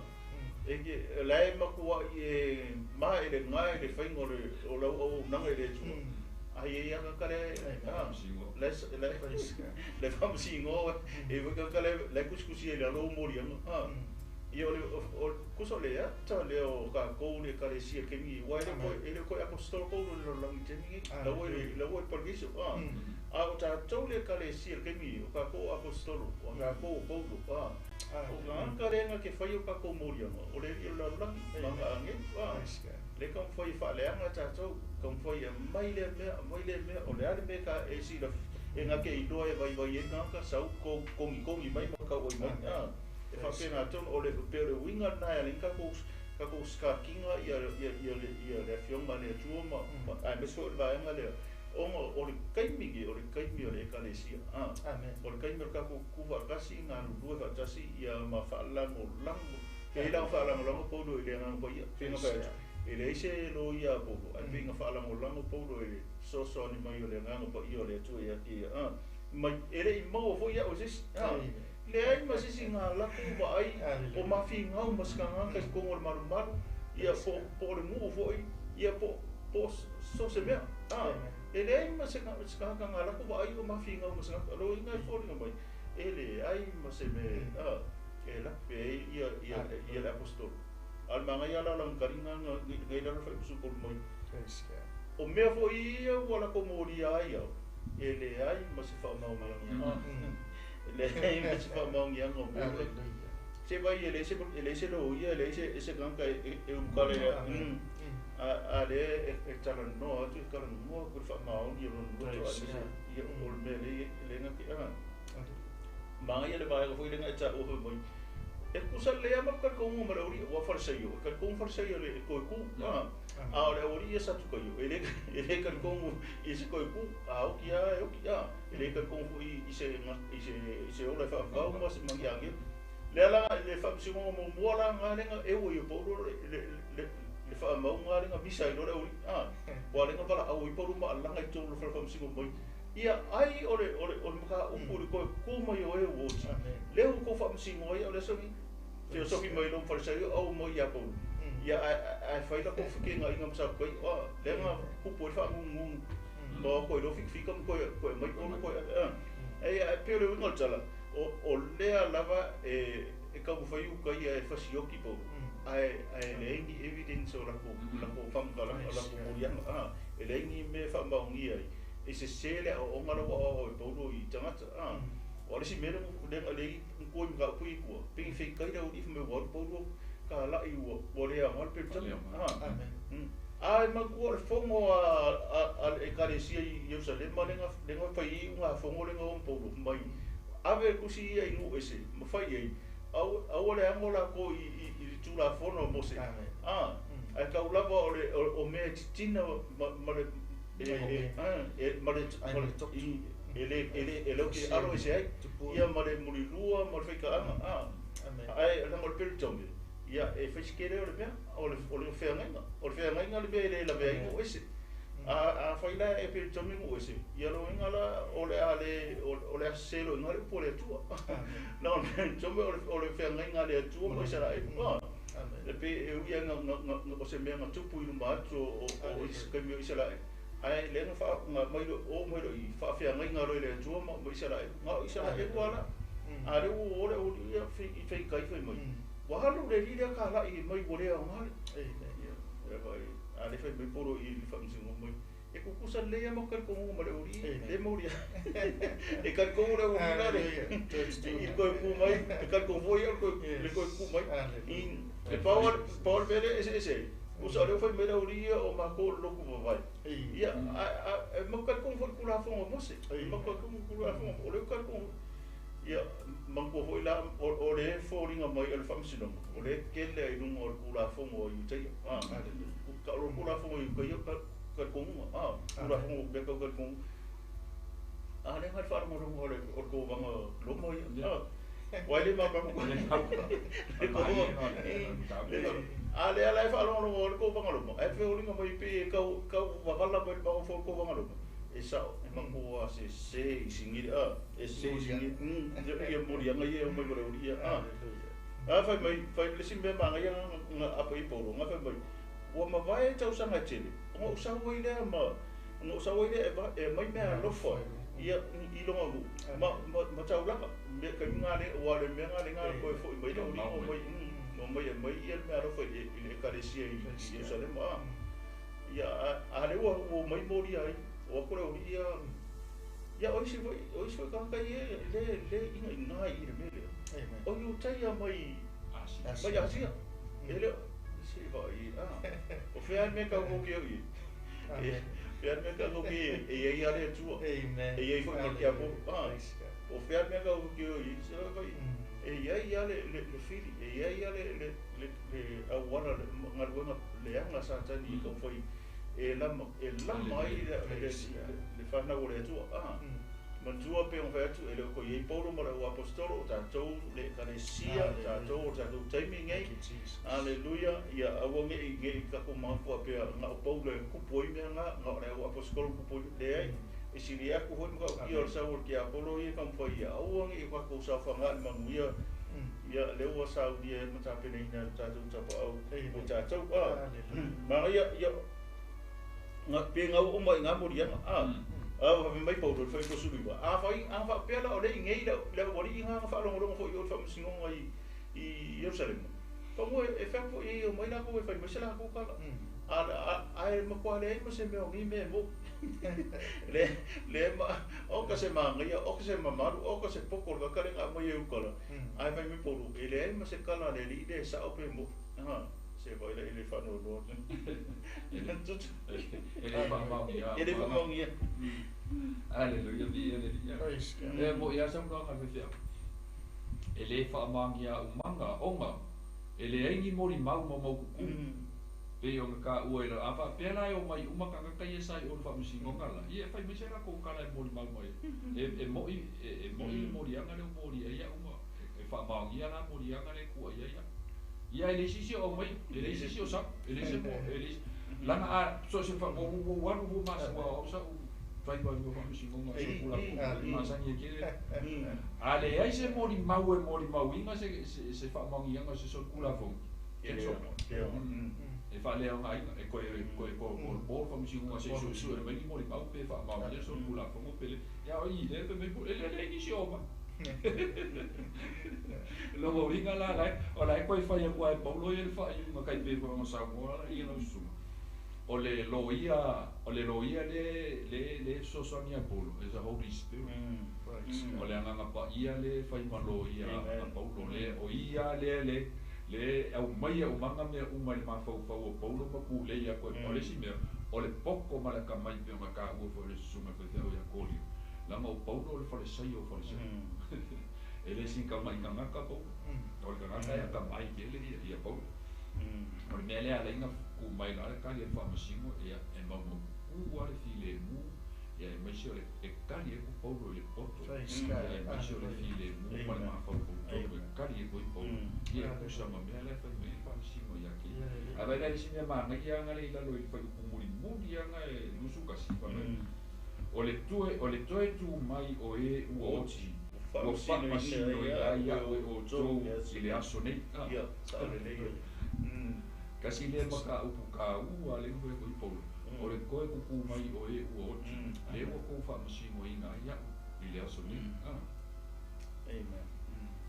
e ke la e matua'i e ma e le gae le faiga o le o lau auaunaga i le Atua ai e ia ka le a le le le faamasinoa e foi ka le le kusikusi e le alo moliaga a. Ia o le kusa o le ata lea o tatou le Ekalesia i le taimi aua e le o toe aposetolo Paulo i le lalolagi i le taimi lenei, la ua i le Parakeiso. A o tatou le Ekalesia i le taimi lenei, o tatou o aposetolo, o tatou o Paulo. O tagata lea na te faia o tatou moliaga, o le alii o le lalolagi ma ana agelu. Lea e taumafai e faaleaga tatou, taumafai e aumai lea mea, aumai lea mea, o le a le mea ta e silafia, e na te iloa e vaivai ai le tagata, sau togitogi mai ma tauai mai. E faapena tonu, o le pei o le uiga lena e ala ai ona tatou sikakiga le Afioga a le Atua ma aemaise foi o le vaega lea, ona o le taimi lenei, o le taimi o le Ekalesia. O le taimi o le tatou tutu faatasi, galulue faatasi ma faalagolago. E i ai la ona faalagolago Paulo i le Agaga Paia, pei ona fai atu, e leai se loia a Paulo, ae pei ona faalagolago Paulo i le fesoasoani mai o le Agaga Paia o le Atua ia te ia. Mai, e le i maua foi au e se isi. Leai ma se isi galatu vaai o mafigau ma se tagata i totonu o le malumalu, ia po o le nuu foi, ia po o so se mea. E leai ma se tagata galatu vaai o mafigau ma se tagata. O lona uiga e foliga mai, e leai ma se mea e lape ai ia le aposetolo. A o le manaia la o lana taliga nei lalo fai usu mai. O mea foi ia ua latou molia ai au, e leai ma se faamaoniaga. E leai ma se faamaoniaga o mea foi. Se vai e leai se loia, e leai se tagata e ulukale a lea e talanoa atu, e talanoa atu i le faamaoni o lona loto, aemaise ia o le mea lea na te manaia le vaega foi lea na e taua fai mai. E tusa lea ma le talitonuga ma le aualii, aua Farisaio, e talitonu Farisaio e toe tu. A o le aualii ia Satukaio, e le talitonu i se toe tu, a oti lava e oti, e le talitonu foi i se ola e faavavau ma se ni agelu. Lea la le faamasinoga muamua la lena lea na eu ai e Paulo le faamauga lea na misa ai loa le aualii, ua lea na valaau ai Paulo ma alaga i totonu o le fale faamasino mai. Ia ai o le mataupu i le toe tu mai o e ua oti, lea ua tou faamasino ai, o le aso lenei. Feosofi mai loa ma Farisaio au mai ia Paulo. Ia ae fai la tou fekegaina ma Satukaio, lea na tupu ai le faagugugu. Ma o atu ai loa fikafika ma toe aumai Paulo toe ave. Ae pei o le uiga o le tala, o lea lava e taumafai uta ia e fasioti Paulo, ae leai ni evidence o latou faamatalaga, o latou moliaga, e leai ni mea e faamaonia ai. E sese le aoaoga la ua aoao e Paulo i tagata. O le isi mea lea lea i tua i mataupu i tua, pei feitai le aualii fai mai ua alu Paulo talai ua le aoga le Peretania. A e manatua o le fono a le Ekalesia i Ierusalema lea na fai ai ugafono lea na o ma Paulo mai ave le tusi ia i nuu ese ma fai ai aua le ago latou i le Tulafono a Mose. Ae tau lava o mea e titina ma le e le te alo ese ai ia ma le mulilua ma le faitaaga. Ae leaga o le Peretania, ia e fai se tele o le mea o le feagaiga. O le feagaiga le mea e le lavea ai nuu ese. A fai la e Peretania nuu ese, ia lona uiga la o le a sese loa i ina le upu a le Atua. Na o le Peretania o le feagaiga a le Atua ma Isaraelu. Le pe e ui ai o se mea na tupu i luma atu o taimi o Isaraelu. Ae lea na mai o mai loa i faafeagaiga loa i le Atua ma Isaraelu. Na o Isaraelu ala. A lea ua o le aualii ia i feitai fai mai. Ua alu le alii lea talai mai ua le aoga le. A le fai mai Paulo i le faamasinoga mai. E tutusa lelei lava ma talitonuga ma le aualii le mauli. E talitonu le aualii la le i toe tu mai, e talitonu foi au le toe tu mai. E pau le mea lea e eseese ai. Tusa o lea ua fai mai le aualii ia o matou o le lotu vavae. Ia, e mau talitonu foi i le Tulafono a Mose. E mau talitonu i le Tulafono, o lea ua talitonu. Ia, manatua foi la, o le foliga mai o le faamasinoga, o le tele ai luga o le Tulafono a Iutaia. O le Tulafono a Iutaia talitonuga, Tulafono mea tau talitonuga. A lea na le faalogologo o le kovaga Roma ia. Ua le malamalama. A lea la e faalogologo o le kovaga Roma, ae foliga mai pei e tau vavala mai le mafaufau o le kovaga Roma. E sao, e manatua sese i sigi, e sese i sigi, ia moliaga ia e omai ma le aualii ia. A fai mai, fai le isi mea manaia na apa i Paulo, na fai mai, ua mavae tausaga e tele, ona ou sau ai lea ma, ona ou sau ai lea e aumai mea alofa ia i lona nuu, ma taulaga, mea taimi na le, ua le mea na le na toe foi mai le aualii ma mai. Ma mai e mai ia le mea alofa i le ekalesia i Ierusalema a. Ia a le ua ua mai molia ai o aku le uli ia ia o isi foi tagata ia le le ina ina i le mea lea. O Iutaia mai mai Asia. E le se vai a. O fea le mea kau ke o i. E fea le mea kau ke e ia ia le tua. Amen. E ia foi ma ke apo. A. O fea le mea kau ke o i. Se vai e ia ia le le fili e ia ia le le le le auala le galuega leaga Satani i taufai e lama ai le le fanau o le Atua a. Manatua pe ona fai atu e le o koe iai Paulo ma le au apostolo o tatou le ekalesia tatou o tatou taimi nei. Aleluia ia aua nei nei tatou mafua pea na o Paulo e kupu ai mea na na o le au apostolo kupu ai leai e sili aku foi ma kau o le sau o le tiapolo ia taumafai ia aua nei tatou saofaga i le manuia ia lea ua saunia ai ma tapenaina e le tatou tapaau o tatou a. Manaia ia nga pe ngau uma i ngā moliaga a. A fai mai Paulo i le 29 afai a faapea la o le i nei le aualii nga na faalogologo foi i o le faamasinoga i i Ierusalema. Pagua e fai foi e o mai lakou e fai mai se lakou tala. A ae matua leai ma se mea o nei mea e mo. Le le ma o ka se manaia o ka se mamalu o ka se poko o le kaka le nga mai e ukala. Ae fai mai Paulo e leai ma se kala a le alii le sao pe mo. Ha se vai la i le faanoanoa. E le faamaonia. E le faamaonia. Aleluia, viia le Alii. Praise God. E mo ia saunoaga faifeau. E le faamaonia umaga ona e leai ni molimau ma maukuku. Pei ona taua i lalo. A faapea la e omai uma tagata ia sa i o le faamasinoga la, ia e fai mai se latou tala e molimau mai ai. E mo'i e mo'i le moliaga lea ua molia ai au ma e faamaonia la moliaga lea e tuuaia ai au. Ia e leai se isi o aumai, e leai se isi o sau, e leai se mo, e leai lana a so o se fa ua ua alu fua ma aua o au sa'u faiva i mea o faamasinoga o solitulafono e masani ai tele. A leai se molimau e molimauina se se faamaoniaga o se solitulafono, cancel. E faaleaogaina e koe koe ko ko po le faamasinoga se i suesue mai ni molimau pe faamaonia solitulafono pe le. Ia o i lea fai mai e le leai nisi o aumai. Lona uiga la la o la e koe fai atu lava e Paulo ia le faaiuga tai pei foi ona saunoa ia lau susuga. O le loia o le loia le le le fesoasoani ia Paulo is the Holy Spirit. O le Agaga Paia le fai ma loia a Paulo le o ia lea le le aumaia umaga mea uma i le mafaufau o Paulo ma pulei atu ai. O le isi mea o le poto ma le atamai pei ona taua foi e le susuga faifeau ia Kolio. Leaga o Paulo o le falesaia o falesaia. E le sina tamai tagata Paulo. O le tagata e atamai tele ia ia Paulo. O le mea lea e ala ai ona tu mai la le tali a le faamasino ia e maumauku lava le filemu ia aemaise o le e tali atu Paulo i le poto. Ia aemaise o le filemu ma le mafaufau tonu e tali atu ai Paulo. Ia e tusa ma mea la e fai mai ai le faamasino ia te ia. Ae vaai la i le isi mea manaia lava lea i lalo i le fuaiupu mulimuli lava e 21 fai mai, O le toe o le toe tu mai o e ua oti, ua faamasinoina ai au e outou i le aso nei. A. Tasi lea mataupu taua lea na fai atu ai Paulo, o le toe kukū mai o e ua oti, lea ua tou faamasinoina ai au i le aso nei. A.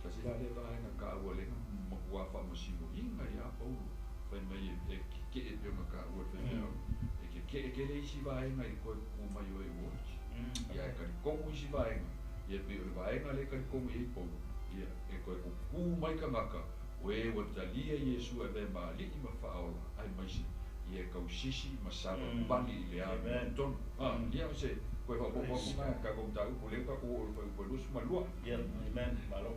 Tasi la lea vaega taua lea na matua faamasinoina ia Paulo, fai mai e keke'e pei ona taua e le faifeau, e keke'e tele isi vaega i le toe kukū mai o e ua oti. Ia e talitonu isi vaega, ia pei o le vaega lea e talitonu i ai Paulo, ia e toe kukū mai tagata o e ua talia Iesu e avea ma alii ma faaola, aemaise ia e tausisi ma savavali i le amiotonu. A, ia o se toe faaopoopo atu na tatou mataupu lea ua tatou oo i le fuaiupu e 22. Ia, amen, malo.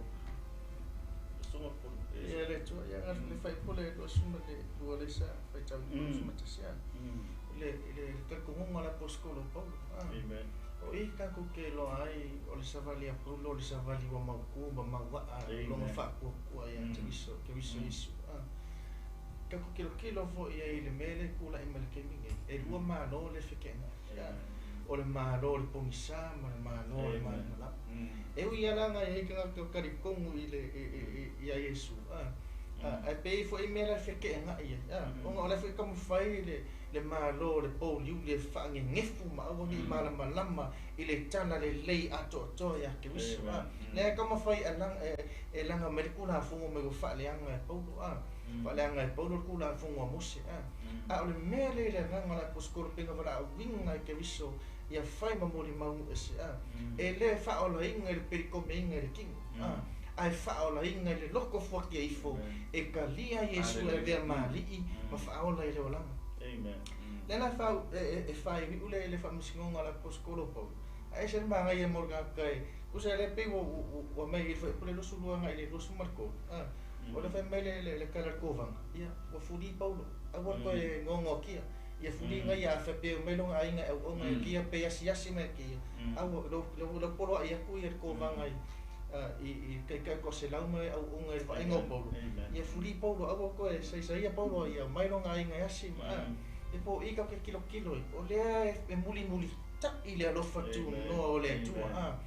Susuga Pule. Ia le Atua, ia le faipule e 22 lea sa faitau i le 21 a. I le i le talitonuga o le aposetolo o Paulo. A. Amen. O i tatou te iloa ai o le savali a Paulo o le savali ua mautu ma mauaa lona faatuatua ia Keriso, Keriso Iesu. A. Tatou tilotilo foi ai i le mea lea e tulai mai i le taimi nei, e lua malo lea e feteenai. A. O le malo o le pogisa ma le malo o le malamalama. E ui lava la ona e i ai tagata o talitonu i le ia Iesu, a. Ae pei fo'i mea la feke'ega'i ai ona o le fo'i taumafai le Malo o le pouliuli e faagegefu ma aua ni'i malamalama i le tala lelei atoatoa iā Keriso lea e taumafai e laga mai le Tulafono mai ua faaleaga e Paulo faaleaga e Paulo le Tulafono a Mose a o le mea lea i le agaga o le aposetolo pei ona valaauina e Keriso ia fai ma molimau ese e lē faaolaina i le pelikomeina i le tino ae faaolaina i le loto fuatia ifo e talia Iesu e avea ma Alii ma faaola i le olaga. Lea la fau e faaiuiu le faamasinoga a le aposetolo Paulo ae ese le magaia mo le tagata e tusa le pei ua mai i le pule 22 agai le 23 o le fai mai le tala le kovaga ia ua fuli Paulo aua le toe gogoakia ia fuliga ia afe pe mai longa aiga e auauna e kia pe asiasi mai kia aua lo polo ai aku ia le kovaga i kai ko se lau mai auauna i vaaiga o Paulo ia fuli Paulo aua koe saisaia Paulo ia mai longa aiga e asi ma e po i ka ke kilokilo o lea e mulimuli ta'i le alofa tunoa o le Atua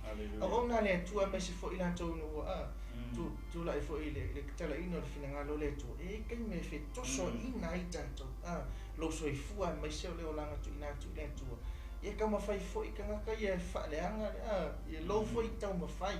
auauna le Atua aemaise fo'i latou ua tula'i fo'i le tatalaina o le finagalo o le Atua e ai taimi e fetosoaina ai tatou lou soifua aemaise o le olaga tuuina atu i le Atua ia taumafai fo'i tagata ia e faaleaga ia lou fo'i taumafai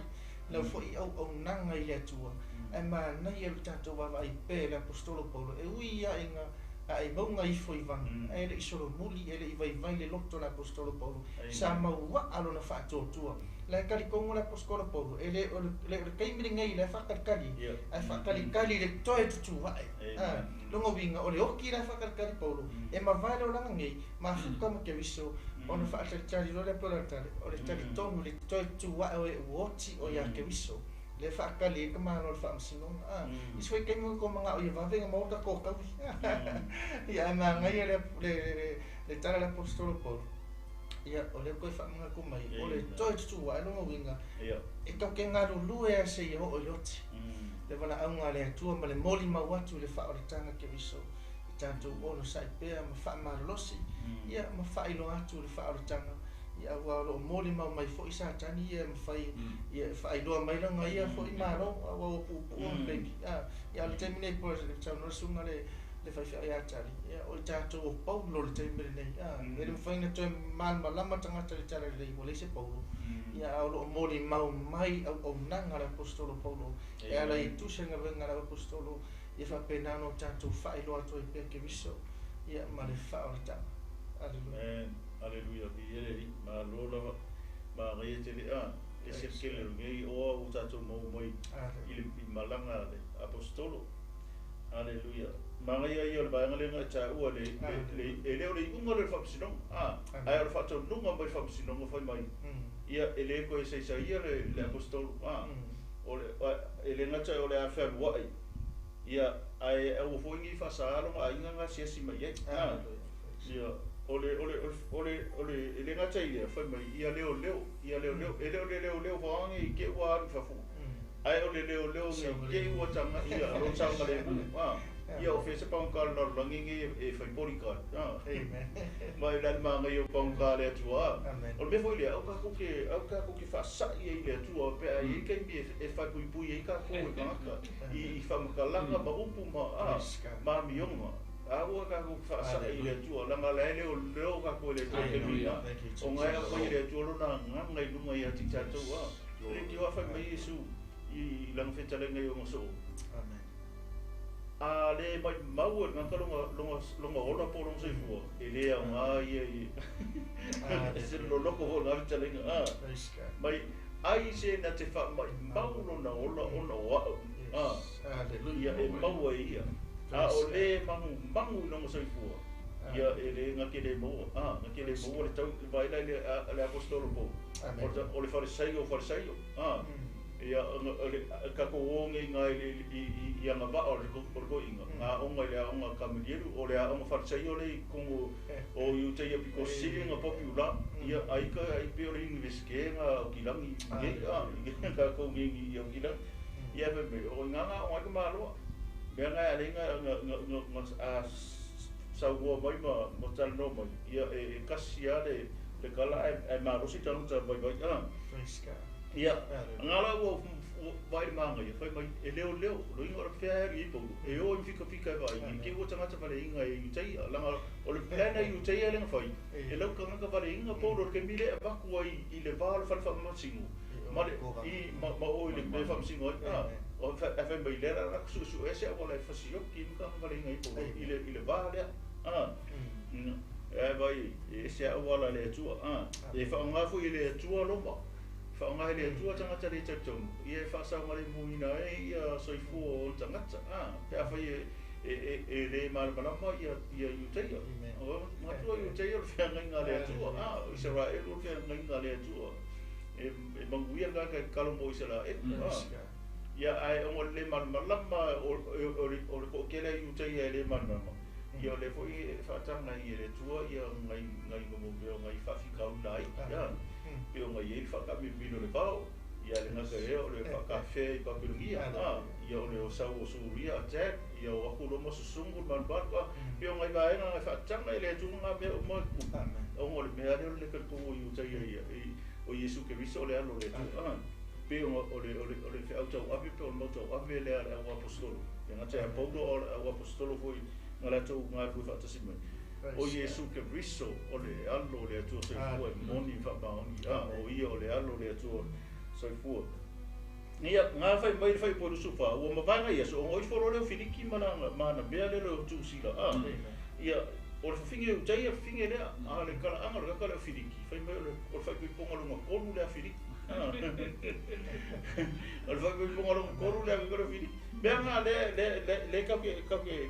lau fo'i auaunaga i le Atua ae manaia lo tatou vaavaai pea i le aposetolo Paulo e ui ia ina ae mauga ifo i vagi ae le'i solomuli e le'i vaivai le loto le aposetolo Paulo sa maua'a lona faatuatua la e talitonu le aposetolo Paulo e lē o le taimi lenei la e faatalitali ae faatalitali le toe tutua'e loga uiga o le oki la e faatalitali Paulo e mavae le olaga nei mafuta ma Keriso ona faatalitali loa lea pe o le talitonu le toe tutua'e o e ua oti o iā Keriso le faatali ai ka malo o le faamasinoga isi foi taimi ko maga'o ia vave ga maua tatou taui ia ae magaia le tala le aposetolo Paulo ia o lea koe faamanatu mai o le toe tutuaʻe loga uiga e tauke galulue a seia oo i le oti le valaauga a le Atua ma le molimau atu i le faaolataga Keriso i tatou onosa'i pea ma faamalolosi ia ma faailoa atu le faaolataga ia aua o loo molimau mai fo'i Satani ia e mafai ia e faailoa mai laga ia fo'i malo aua ua puupuu ona taimi ia o le taimi nei po le saunoa susuga le faifeau ia Tali ia o i tatou o Paulo le taimi lenei e le mafai ona toe malamalama tagata i le tala lelei ua leai se Paulo ia a o loo molimau mai auaunaga le aposetolo Paulo e ala i tusi le galuega a le aposetolo ia faapena ona tatou faailoa atu ai pea Keriso ia ma le faaolataga. Aleluia. Aleluia viia le Alii malo lava magaia tele e selekele o lenei oa ua tatou maua mai i le malaga a le aposetolo. Aleluia. Magaia ia o le vaega lea na e taua le e lē o le iuga lea o le faamasinoga ae o le faataunuga mai le faamasinoga fai mai ia e lē toe saisaia le aposetolo o le e le gata o le a fealua'i ia ae aua foi nei faasā loga aiga ga asiasi mai ai ia o le e le gata i lea fai mai ia leoleo ia leoleo e le o le leoleo faoage i te ua alu i fafo ae o le leoleo nei te ua taga ia lo saogalemu ia o fea se pagota le lalolagi nei e fai bodyguard ma e le ale magaia o pagota le Atua o le mea foi lea au tatou te faasa'i ai le Atua pe a iai taimi e faepuipui ai tatou e tagata i faamatalaga ma upu ma ma amioga a ua tatou faasa'i i le Atua laga la e leoleo tatou e le Atua taimi ona e aumai e le Atua lona agaga i luga ia te tatou le tio a fai mai Iesu i lana fetalaiga i ona soo a le mai mau e le tagata longa ola po o lona soifua e lē aogā ia i se loloko foi lena fetalaiga mai ai se na te faamaʻimau lona ola ona o a'u ia e maua e ia a o lē magumagu i lona soifua ia e lē gake lē maua gake lē maua le tau vaai la le aposetolo Paulo o le falesaio o falesaio ia le tatou o nei ga i agava'a o le toeʻiga aoga i le aoga Kamalielu o le aoga falesaio le i totonu o iuta ia pito sili na popular ia ai ka ai pe o le universite ga Aukilagi nei tatou nei i Aukilagi ia fai mai o iga ga aoga ai ka maloa mea ga e alai ga a saunoa mai ma talanoa mai ia e kasi a le tala ae malosi tagata vaivai. Praise God. Ia, ngala ua vai manga ia fai mai e leo leo lo inga o fea i paulo e o i fika fika e vai ke ua tangata vale inga e utai langa o le plana i utai e lenga fai e lau kangaka vale inga paulo ke mile e vaku ai i le va o le fale faamasino ma le i ma o i le mea faamasino ai o fai mai le la su su ese o le fasioki ma kanga vale inga i paulo i le va lea e vai e se au ala le atua e whaongafu i le atua loma whaonga le atua tangata le tautonu ia e whaasau le muina e ia soifua o tangata pe a whai e le malamalama ia Iutaia o matua Iutaia o le whiangainga le atua Israel o le whiangainga le atua e manguia ngā kai kalomo Israel ia ai o le malamalama o le ko'okele Iutaia e le malamalama ia o le foi e whaatanga i le tua ia ngai ngomomeo ngai whawhikauna ai ia pe o ngai e whakamimino le vao ia le ngaka ea o le whakawhea i Papilongia ia o le o sau o Suria attack ia o aku loma susungu le manupalu pe o ngai vaenga ngai whaatanga i le atunga ngā mea o mai o ngo le mea le o le kalkongo i utaia ia o Iesu Keriso o le alo le atua pe o le whiautau ave pe o le mautau ave le ale au apostolo ia ngata ia Paulo o le au apostolo foi ngā lātou ngā rui whaatasi mai. O Iesu Keriso o le alo le atua soifua e moni whaamaoni. O ia o le alo le atua soifua. Ia, ngā whai mai le whai po lusufa, ua mawanga ia, so o ifo leo Filiki mana mea le leo tūsila. Ia, o le whawhinge u taia whawhinge lea, a le kala anga le kaka leo Filiki. Whai mai o le whai ponga lunga kolu lea Filiki. O le whai ponga lunga kolu lea kaka leo Filiki. Mea ngā le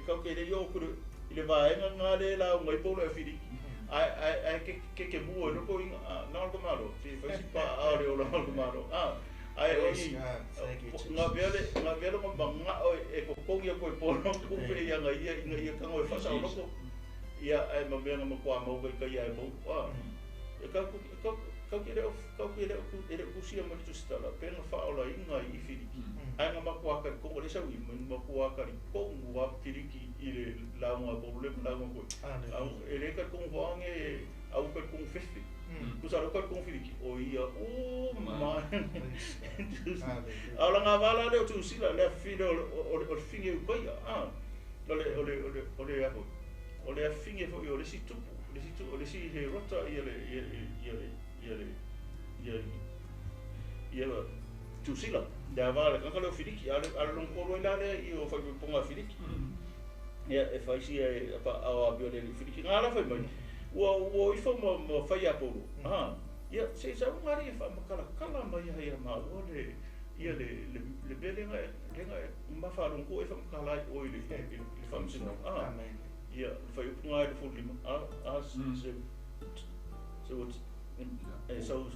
kauke le yo kuru i le vaenga ngā le lau ngai paulo e Filiki. Ai ke mua e loko inga, ngā olko malo, si whaisi pa a le ola olko malo. Ai o i, ngā vele ngā manga o e kokongi a koe pono kupe ia ngā ia inga ia kango e whasa o loko. Ia ai ma mea ngā makua mau kai kai ai mau. E kauke leo kusia ma le tusitala, pe ngā whaola inga i Filiki. Ai ngā makua kari kongo le sau i, makua kari kongo a Filiki i le launga paulo le launga koe. E le kari kongo whange au kari kongo fefe. Kusa au kari kongo Filiki. O ia, o mai. Au la ngā wala leo tusila, lea while o le whinge ukaia. O le aho. O le whinge foi o le si tupu. O le si he rota ia le ia tusila. Lea wala kaka leo Filiki. Ale longkolo ila lea i o whaiponga Filiki. Ia e whaisi e pa au a le Filiki. Ngā la whai mai. Ua ifo ma whai a Paulo. Ia se sau ngari e wha kala mai ia ma ua le ia le le lenga mawhalongo e whamakala ai o i le whamsino. Ia whai upunga ai le fūlima. Se sau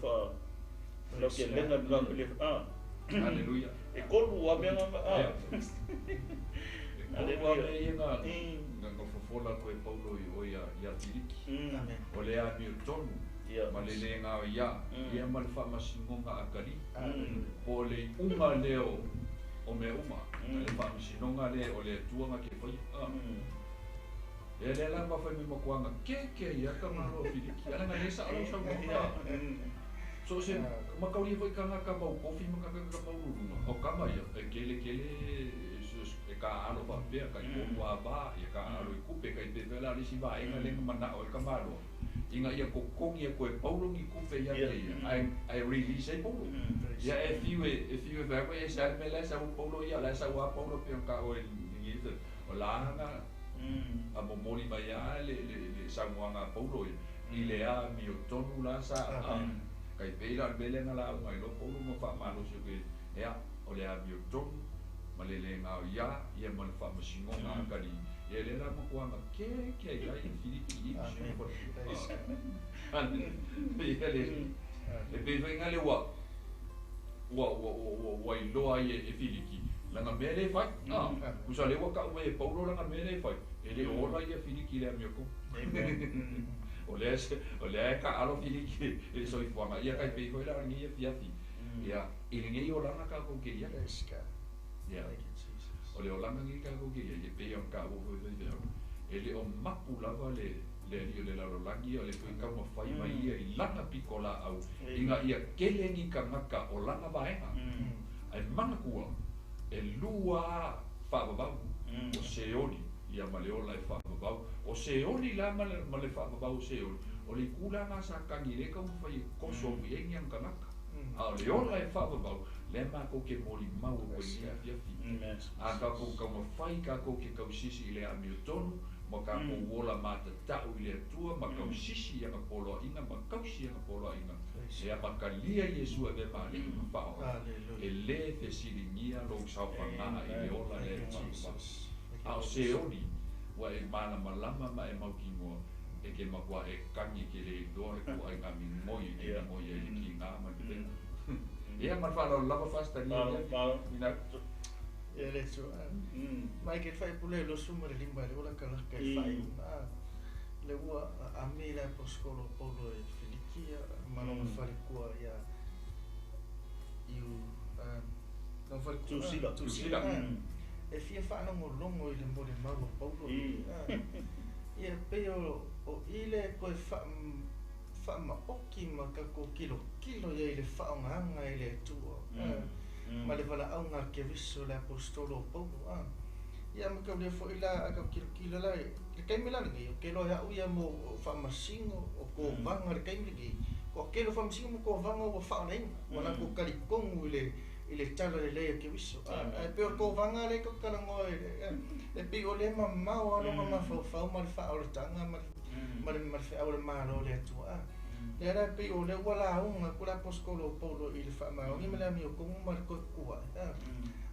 wha lau kia lenga le Hallelujah. E kolu a mea ngā E kolu a mea ia ngā ngā fofola koe Paulo i o ia Filiki. O le a mio tonu ma le le ngā ia ia ma le whaamasingonga a kari. Po le unga leo o mea uma. Le whaamasingonga le o le tuanga ke whai. E le la ma whai me makuanga ke ia ka ngaro Filiki. Ala ngā lesa ala sau ngā. So se makauri foi kanga ka mau kofi makaka ka mau rurunga. O kama ia e kele kele e ka alo papea ka i ua ba ia ka alo i kupe ka i te vela risi va enga lenga mana o e ka malo. Inga ia kokongi ia koe paulo ngi kupe ia te ia. Ai release ai paulo. Ia e fiwe vea koe e sa me la sa paulo ia la sa ua paulo pe ka o e ngi te o la hanga a momoli mai a le sa muanga paulo ia. I le a mi o tonu la sa kai peila le mele nga la ngai lo paulo mo fa malo se ke ea o le a mi o tonu ma le le ngā ia ia ma le whaamasingo ngā kari ia le la makuanga ke ia i Filiki i ia le e pe whainga le ua ua iloa i e Filiki langa mea le whai kusa le ua ka ue e Paulo langa mea le whai e le ora ia Filiki le a mio ko o lea e ka alo Filiki e le soifuanga ia kai pei hoi la ngi ia fiafi ia i le ngei o langa ka ko ke ia. Ia o le o langa ngi ka ko ke ia e pei o ka o hoi hoi e le o mapu lava le Le alii o le lalolagi o le foi taumafai mai ia i lana pitolaau ina ia tele ni tagata o lana vaega. Ae manatua, e lua lava faavavau, o Seoli ia ma le ola e faavavau. O Seoli la ma le faavavau o Seoli, o le itu la lena a Satani lea e taumafai e toso atu i ai ni ana tagata. A o le ola e faavavau, lea matou te molimau atu ai i lenei afiafi. A tatou taumafai tatou te tausisi i le amiotonu ma tatou ola matatau i le Atua ma tausisi i ana poloaiga ma tausi i ana poloaiga, e amatalia Iesu e avea ma Alii ma Faaola, e le fesiligia lou saofaga i le ola lea e faavavau. A o Seoli, ua e malamalama ma e mautinoa, e te matua e tagi e te le iloa le ituaiga migoi e te migoi ai i le kiga ma le vevela. Ia, ma le faaaloalo lava Fasitalia i le afiafi. Ia le Atua. Mai ke faipule 25 le ua lakalaka i faaiuga le ua aami le aposetolo o Paulo e Filikia ma lona falekua ia Iu lona falekua Tusila e fia faalogologo i le molimau a Paulo. Ia pei o i le toe faamaoki ma tatou tilotilo i ai i le faaaogaga e le Atua ma le valaauga a Keriso le aposetolo o Paulo. Ia ma tau lea foi la a tau tilotilo la i le taimi la lenei, ou te iloa e au ia mo faamasino o kovaga i le taimi lenei, toatele o faamasino ma kovaga ua faaolaina, ua latou talitonu i le tala lelei a Keriso. Ae pei o le kovaga lea e tau talanoa e pei o lea e mamao lava lona mafaufau ma le faaolataga ma le feau a le Malo o le Atua. Lea la e pei o lea ua lauga atu le aposetolo o Paulo i le faamaoni ma le amiotonu ma le toe tutuaʻe,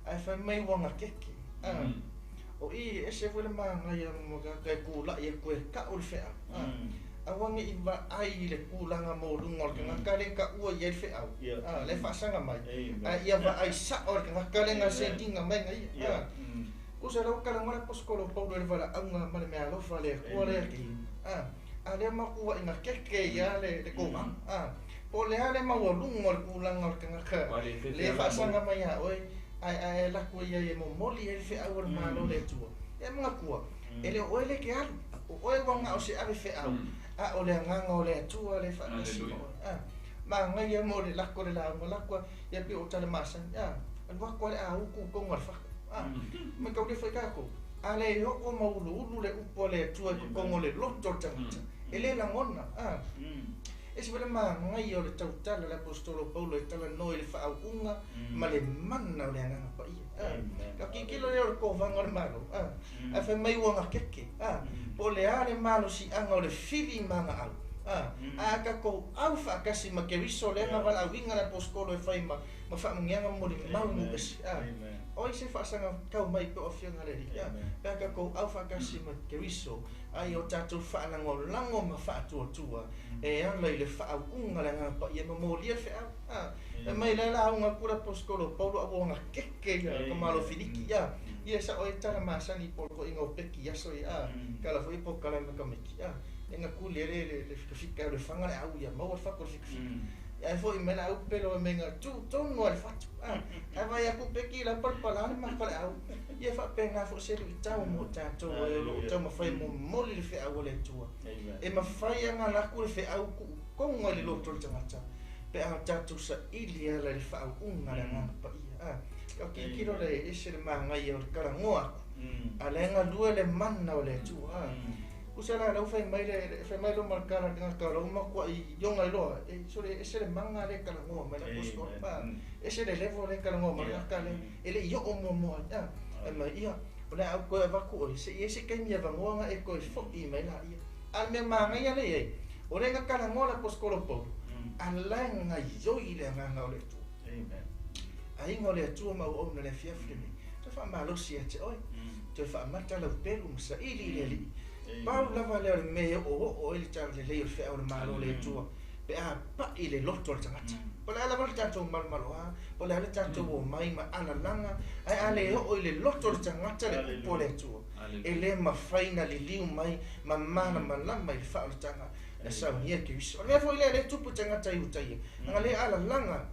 ae fai mai ua gatete. O i e ese foi le manaia ma tagata e tulai atu e tau le feau. Aua ne i vaai i le tulaga maualuga o le tagata lea e taua i ai le feau, lea e faasaga mai, ae ia vaai sao le tagata lea na send ina mai na ia. Tusa la ua talanoa le aposetolo o Paulo i le valaauga ma le meaalofa a le Atua lea e a lea matua ina keke ia le kovaga. Po o le a le maualuga o le tulaga o le tagata le faasaga mai ia oe, ae alu atu ai e momoli ai le feau a le Malo o le Atua. E manatua, e le o oe le ke alu, o oe ua na o se ave feau, a o le agaga o le Atua le faatasi ma oe. Manaia mo le lako le lauga lako ia pei o tala masani. Alu atu le au ku konga le fatu. Ma tau le foi tatou. A le oo ma uluulu le upu a le Atua i totonu o le loto o le tagata, e le lagona. E se foi le manaia o le tautala le aposetolo o Paulo e talanoa i le faauuga ma le mana o le agaga paia. Ka tilotilo lea o le kovaga o le Malo, ae fai mai ua gatete. Po o le a le malosiaga o le fili ma agaau. A tatou au faatasi ma Keriso lea na valaauina le aposetolo e fai ma faamuniaga mo le mau nuu ese. O ai se faasaga tau mai pe o afioga le Alii. Pe a tatou au faatasi ma Keriso, ai o tatou faalagolago ma faatuatua e ala i le faauuga le agaga paia ma molia le feau. E mai le lauga atu le aposetolo o Paulo a ua gatete ia ka Malo Filiki. Ia sao ai tala masani po o le toaiga o peki i aso ia. Tala foi po kalame kameki. E gatuli ai le fikafika o le faga le au ia maua le fatu o le fikafika. Ae foi mai le au pelo e mea tu tonu a le fatu. Ae vai atu peki la palapala le maka le au. Ia faapena foi se luitau mo tatou e o loo taumafai e momoli le feau a le Atua. E mafai ona alu atu le feau tuutoga i le loto o le tagata pe a tatou saili ala i le faauuga le agaga paia. Ka tilotilo le ese le manaia o le talanoa atu, a o la e galue le mana o le Atua. Tusa la lau fai mai le fai mai lo malakala le tagata o lau matuai ioga loa e sole ese le maga le talanoa mai la aposetolo ese le level le talanoa mai la le e le i oo muamua ai ai mai ia o le a au toe avatu oe se i ai se taimi avanoa na e toe fo'i mai laia. A o le mea manaia lea i ai o lea na talanoa le aposetolo Paulo a la e gaioi le agaga o le Atua. Aiga o le Atua ma auauna i le afiafi lenei, toe faamalosi ia te oe, toe faamata lau pelu ma saili i le Alii. Pau lava lea o le mea e oooo ai le talalelei o le feau o le Malo o le Atua pe a pai le loto o le tagata. Po o le a lava le tatou malomaloa, po o le a le tatou omai ma alalaga, ae a le oo i le loto o le tagata le upu a le Atua, e le mafai ona liliu mai ma malamalama i le faaolataga na saunia e Keriso. O le mea foi lea o lea e tupu i tagata i uta ia, leaga le alalaga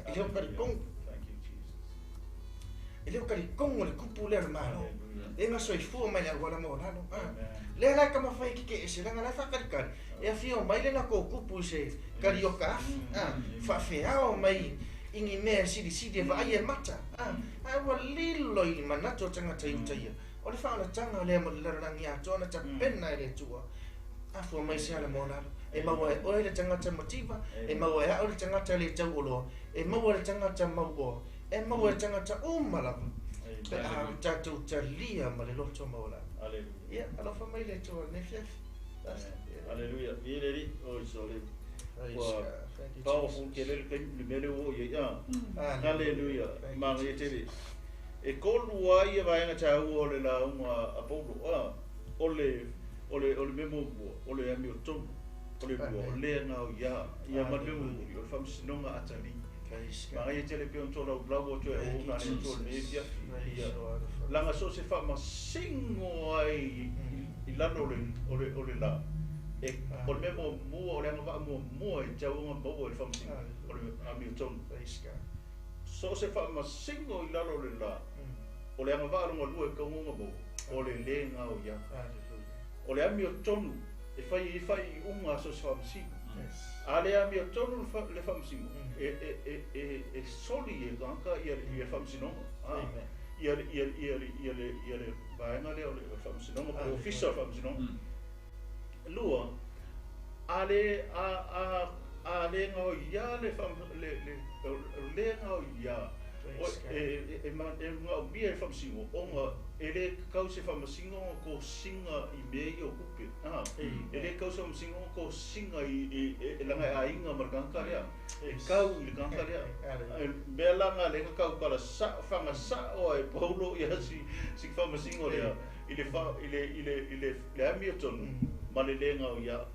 e le o talitonu. E le o talitonu le kupu lea o le Malo. E na soifua mai le auala maualalo. Lea la e taumafai e tete'e leaga la e faakalikali e afio mai le latou tupu i se kalioka afi faafeao mai i ni mea e silisili e vaai e mata ae ua lilo i manatu o tagata i uta ia o le faaolataga lea mo le lalolagi atoa na tapena e le Atua afua mai se ala mo lalo e maua e oe le tagata mativa e maua e a'u le tagata le tau'oloa e maua le tagata mauoa e maua le tagata uma lava pe a tatou talia ma le loto maualalo. Ia alofa mai le Atua lenei afiafi. Aleluia. Viileri oi sole. Ua powerful tele le taimi le mea lea ua oo i ai. Aleluia. Manaia tele. E tolu ai ia vaega taua o le lauga a Paulo. O le o le o le mea muamua, o le amiotonu. O le lua, o le gaoia. Ia ma le mea mulimuli, o le faamasinoga atalii. Manaia tele pei ona tolaulau atu e auauna a le Atua i lenei afiafi. Ia laga so o se faamasino ai i lalo o le o le la. E o le mea muamua, o le agavaa muamua e tatau ona maua i le faamasino, o le amiotonu. So o se faamasino i lalo o le la, o le agavaa lona lua e tatau ona maua, o le lē gaoia. O le amiotonu e fai ai faaiuga a so o se faamasino. A le amiotonu le faamasino, e soli e tagata ia le faamasinoga, ia le vaega lea o le faamasinoga, po o le ofisa o le faamasinoga. Lua, a le a le gaoia le le gaoia e manaomia e le faamasino ona e le tatau se faamasino ona tosiga i mea ia o tupe. E le tatau se faamasino ona tosiga i laga e aiga ma le tagata lea. E kau i le tagata lea. Mea la na lea na tautala sa'o fagasa'o ai e Paulo ia si faamasino lea i le i le i le i le le amiotonu ma le le gaoia.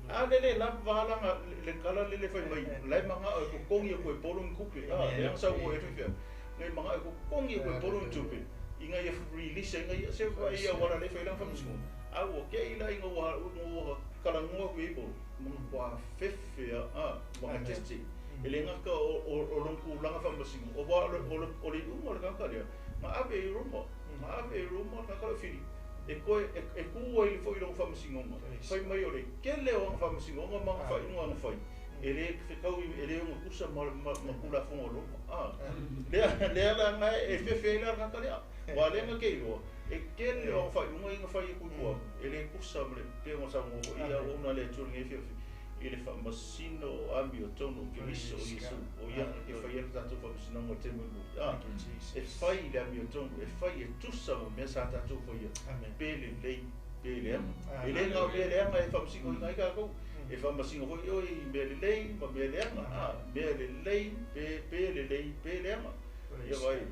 A le le lava laga le tala le le fai mai la e maga'o e totogi atu e Paulo ni tupe. Lea na saunoa ai faifeau ngai maga'o e totogi atu e Paulo ni tupe ina ia release ai ia se vaai ia auala lea e fai ai lana faamasinoga. A ua te'i la ina ua talanoa atu i ai Paulo ma matua fefe a ma gatete. E le gata o lona tulaga faamasino aua o le iuga o le tagata lea na ave i Roma, na ave i Roma le tagata lea o Filipi e toe e tu ai foi i lona faamasinoga. Fai mai o le tele o ana faamasinoga ma ana faaiuga na fai e le fetau e le ogatusa ma Tulafono o Roma. Lea lea la na e fefe ai la le tagata lea. Aua lea na te iloa e tele o ana faaiuga ia na fai atu i tua e le tusa ma le pei ona saunoa foi ia auauna a le Atua i lenei afiafi i le faamasino o amiotonu o Keriso o Iesu o ia na te faia le tatou faamasinoga i le taimi mulimuli. E fai i le amiotonu, e fai e tusa ma mea sa tatou faia, pe lelei pe leaga. E le na o mea leaga e faamasinoina ai tatou, e faamasino foi oe i mea lelei ma mea leaga, mea lelei pe lelei pe leaga. Ia vaai,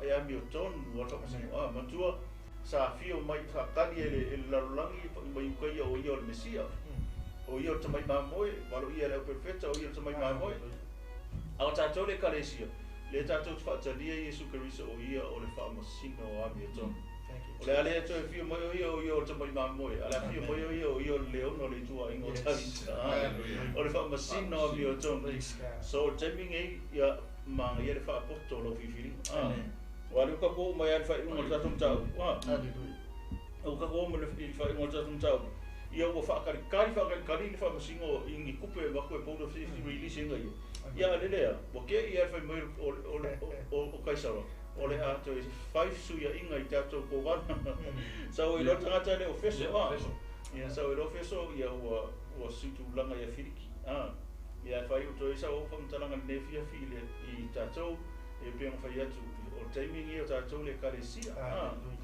e amiotonu lava le faamasino. Matua sa afio mai, sa tali e le lalolagi mai uka ia o ia o le Mesia. O ia o le tamai mamoe, valoia e le auperofeta o ia o le tamai mamoe. A o tatou le Ekalesia, lea tatou te faatalia Iesu Keriso o ia o le faamasino o amiotonu. O le a le toe afio mai o ia o ia o le tamai mamoe, a le afio mai o ia o ia o le leona o le ituaiga o Tavita. O le faamasino o amiotonu. So o le taimi lenei, ia manaia le faapoto o lau filifiliga. Aua o lea ua tatou oo mai lava i le faaiuga o le tatou mataupu. Ua tatou oo mai i le faaiuga o le tatou mataupu, ia ua faatalikali faatalikali le faamasino i ni tupe e avatu e Paulo e release ai ia. Ia a le lea, ua te'i lava le fai mai o Kaisara, o le a toe fai fesuiaiga i tatou kovana. Sau ai loa le tagata lea o Feso, ia sau ai loa Feso, ia ua suitulaga ia Filiki. Ia e faaiu atu ai sau faamatalaga i lenei afiafi i tatou, e pei ona fai atu, o le taimi lenei o tatou le Ekalesia,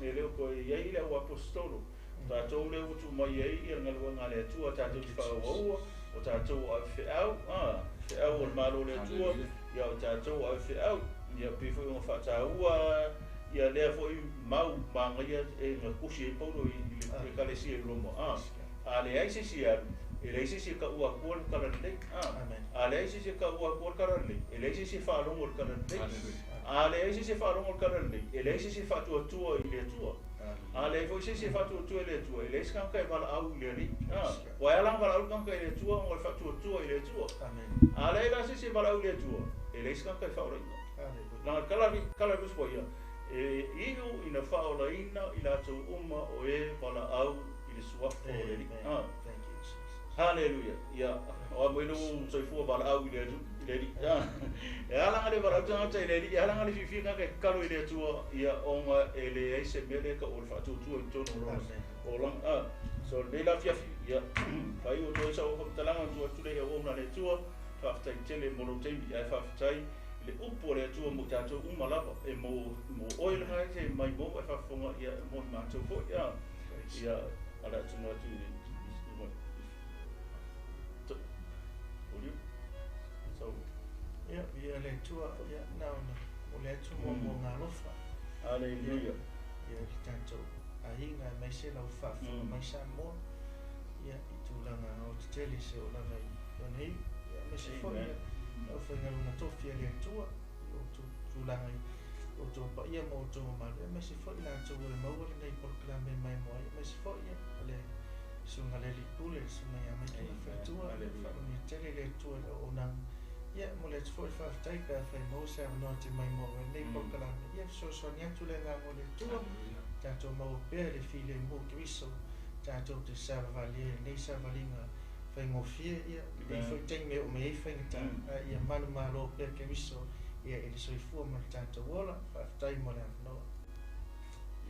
e le o toe i ai le au aposetolo. O tatou lea ua tuu mai ai le galuega a le Atua tatou te faaauaua, o tatou o avefeau, feau o le Malo o le Atua, ia o tatou o avefeau, ia pei foi ona faataua ia lea foi mau manaia e na tusi ai Paulo i le Ekalesia i Roma, a leai se isi e alu, e leai se isi e taua atua le tala lelei, a leai se isi e taua atua le tala lelei, e leai se isi e faalogo i le tala lelei, a leai se isi e faalogo i le tala lelei, e leai se isi e faatuatua i le Atua. A leai foi se isi e faatuatua i le Atua, e leai se tagata e valaau i le Alii. Ua e ala ona valaau le tagata i le Atua ona o le faatuatua i le Atua. A leai la se isi e valaau i le Atua, e leai se tagata e faaolaina. Leaga tala tala le Tusi Paia, e iu ina faaolaina i latou uma o e valaau i i le suafa o le Alii. Thank you, Jesus. Hallelujah. Ia, o a mai lou soifua valaau i le Alii. E alaga le valaau tagata i le Alii, e alaga le fiafia tagata e tatalo i le Atua, ia ona e leai se mea lea e tau o le faatuatua i totonu o lona olaga. So lenei la afiafi, ia, faaiu atu ai sau faamatalaga ona tuu atu lea i auauna a le Atua, faafetai tele mo lou taimi, ae faafetai i le upu a le Atua mo i tatou uma lava, e mo oe lena e te maimoa ma e faafofoga, ia e mo i matou foi. Ia, ala atu atu i so Ia, ia le Atua, ia na ona o le atu mo ngalofa. Hallelujah. Ia le tatou aiga e mai se lau faafofoga mai Samoa. Ia i tulaga o tetele se o lava i ona iu. Ia aemaise foi ia lau faigaluega tofi a le Atua i o tulaga i o outou paia ma outou mamalu. Ia aemaise foi latou e maua lenei polokalame maimoa ai. Aemaise foi ia le susuga le Alii Pule, le susuga ia Maikina Faletua. Faamanuia tele le Atua i le auaunaga. Ia, mo le atu foi le faafetai pe afai maua se avanoa te maimoa ai lenei polokalame. Ia, fesoasoani atu le agaga o le Atua. Tatou maua pea le filemu o Keriso. Tatou te savavali ai lenei savaliga faigofie. Ia, lenei foi taimi e oo mai ai faigata. Ia manumalo pea Keriso ia i le soifua ma le tatou ola. Faafetai mo le avanoa.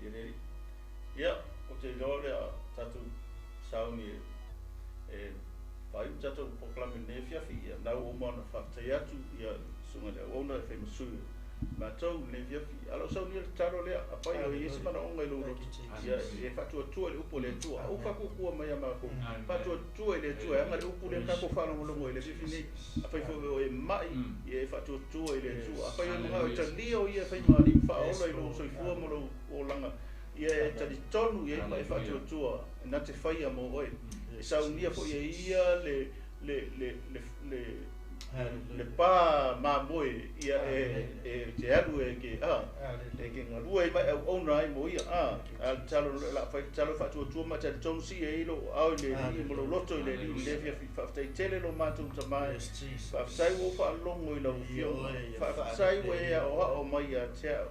Ia le Alii. Ia, ou te iloa lea tatou sauni e faaiu tatou polokalame lenei afiafi. Ia, na ua uma ona faafetai atu ia susuga i le auauna e fai ma sui matou lenei afiafi. A o lau saunia le tatalo lea, afai o i ai se manaoga i lou loto, ia e faatuatua i le upu a le Atua. Aua faatuatua mai ia matou, faatuatua i le Atua e aga le upu lea tatou faalogologo i le afiafi nei. Afai foi o e mai, ia e faatuatua i le Atua. Afai o e manao e talia o ia e fai ma alii ma faaola i lou soifua ma lou olaga, ia e talitonu i ai ma e faatuatua na te faia mo oe. E saunia foi e ia le le le le le le pa mamoe ia e te alu e ke a e ke galue ai mai auauna ai mo ia a a tatalo la fai tatalo faatuatua ma talitonu si e i lou ao i le Alii ma lou loto i le Alii le afiafi. Faafetai tele lo matou tama e. Faafetai ua ou faalogo i lau Afioga. Faafetai ua e aoao mai ia te au.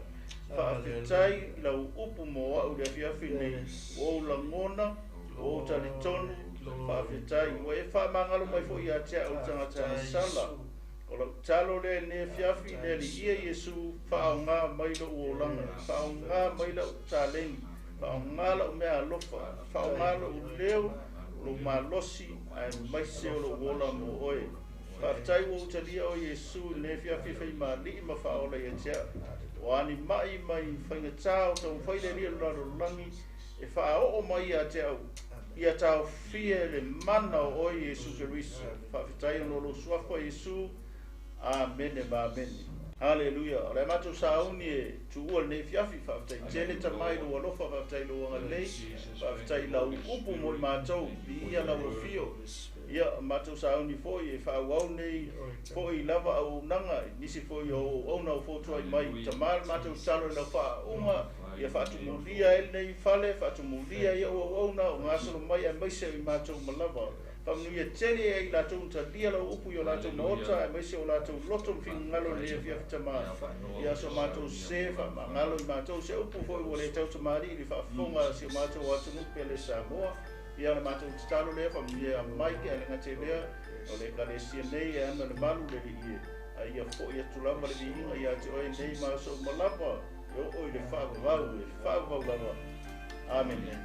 Faafetai i lau upu mo au i le afiafi nei. Ua ou lagona, ua ou talitonu. Faafetai ua e faamagalo mai foi ia te au le tagata sala. O lau tatalo lea i lenei afiafi, le Alii ia Iesu, faaaoga mai lou olaga, faaaoga mai lau taleni, faaaoga lau mea alofa, faaaoga lou leo, lou malosi, aemaise o lou ola mo oe. Faafetai ua ou talia o Iesu i lenei afiafi e fai ma alii ma faaola ia te au. O ani mai mai faigata o taumafai le Alii o le lalolagi e faaoo mai ia te au, ia taofia e le mana o oe Iesu Keriso. Faafetai ona o lou suafa Iesu. Amene ma amene. Haleluia. O le matou sauni e tuua lenei afiafi. Faafetai tele tama i lou alofa, faafetai i lou agalelei, faafetai i lau upu mo i matou, viia lau afio. Ia, matou sauni foi e faaauau nei foi lava auaunaga, nisi foi o auauna o fotuai mai. Tama le matou tatalo i lau faauuga, ia faatumulia ai lenei fale, faatumulia ai au auauna o gasolo mai aemaise o i matou ma lava. Faamanuia tele ai i latou na talia lau upu i o latou maota, aemaise o latou loto ma finagalo i lenei afiafi tama. Ia so matou se faamagalo i matou se upu foi ua le tautamālii i le faafofoga a si o matou atunuu pele Samoa. Ia o le matou tatalo lea faamanuia mai ke ale gata i lea o le ekalesia nei e ana le malu le Alii e. A ia foi atu lava le viiga ia te oe nei ma aso uma lava e oo i le faavavau e faavavau lava. Amene.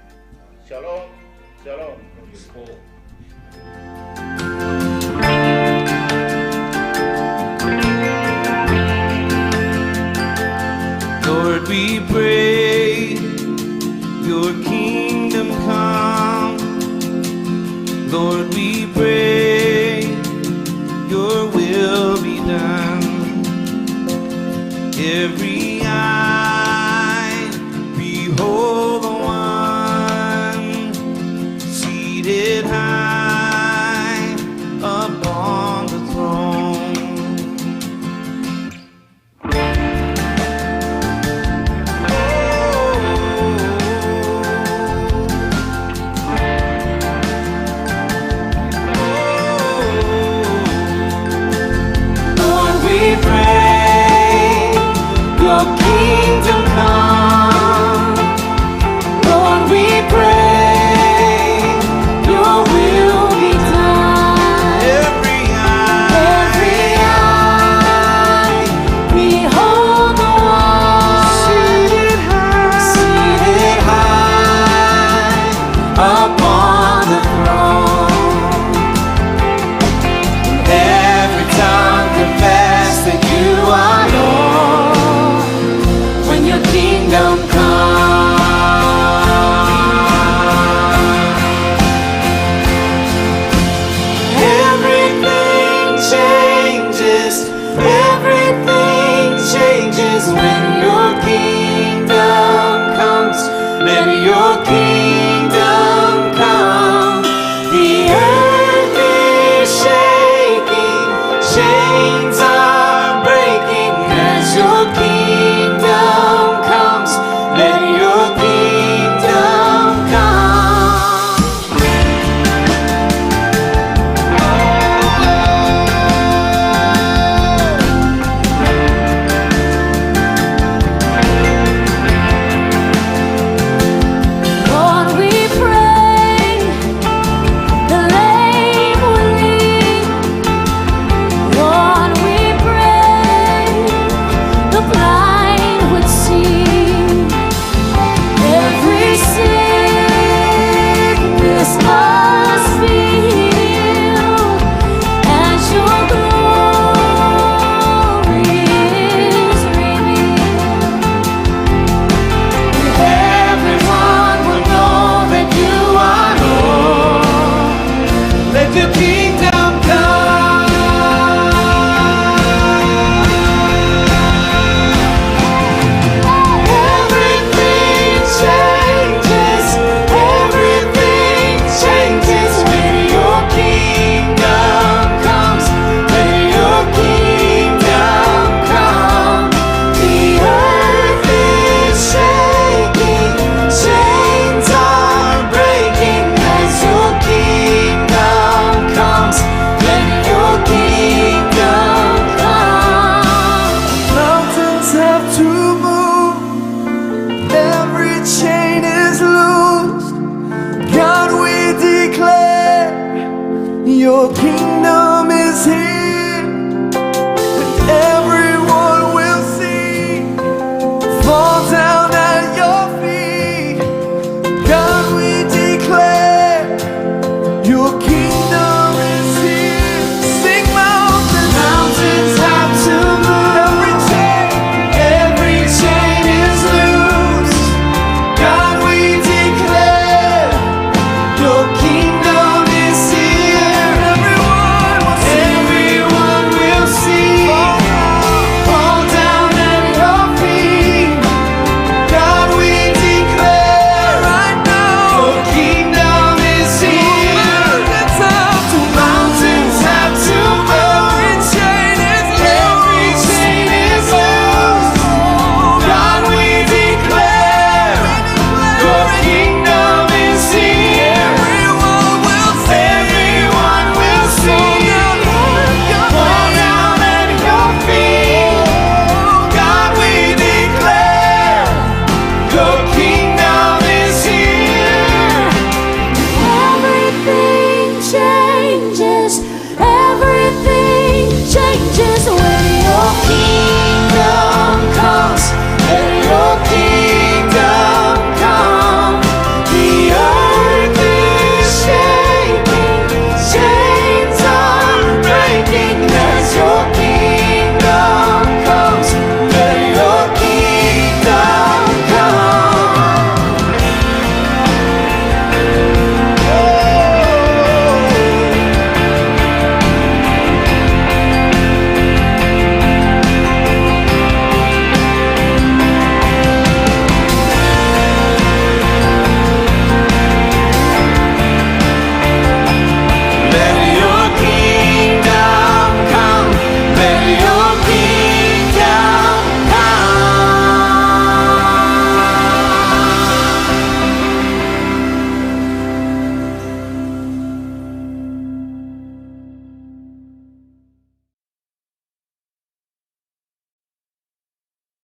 Shalom. Shalom. Lord, we pray.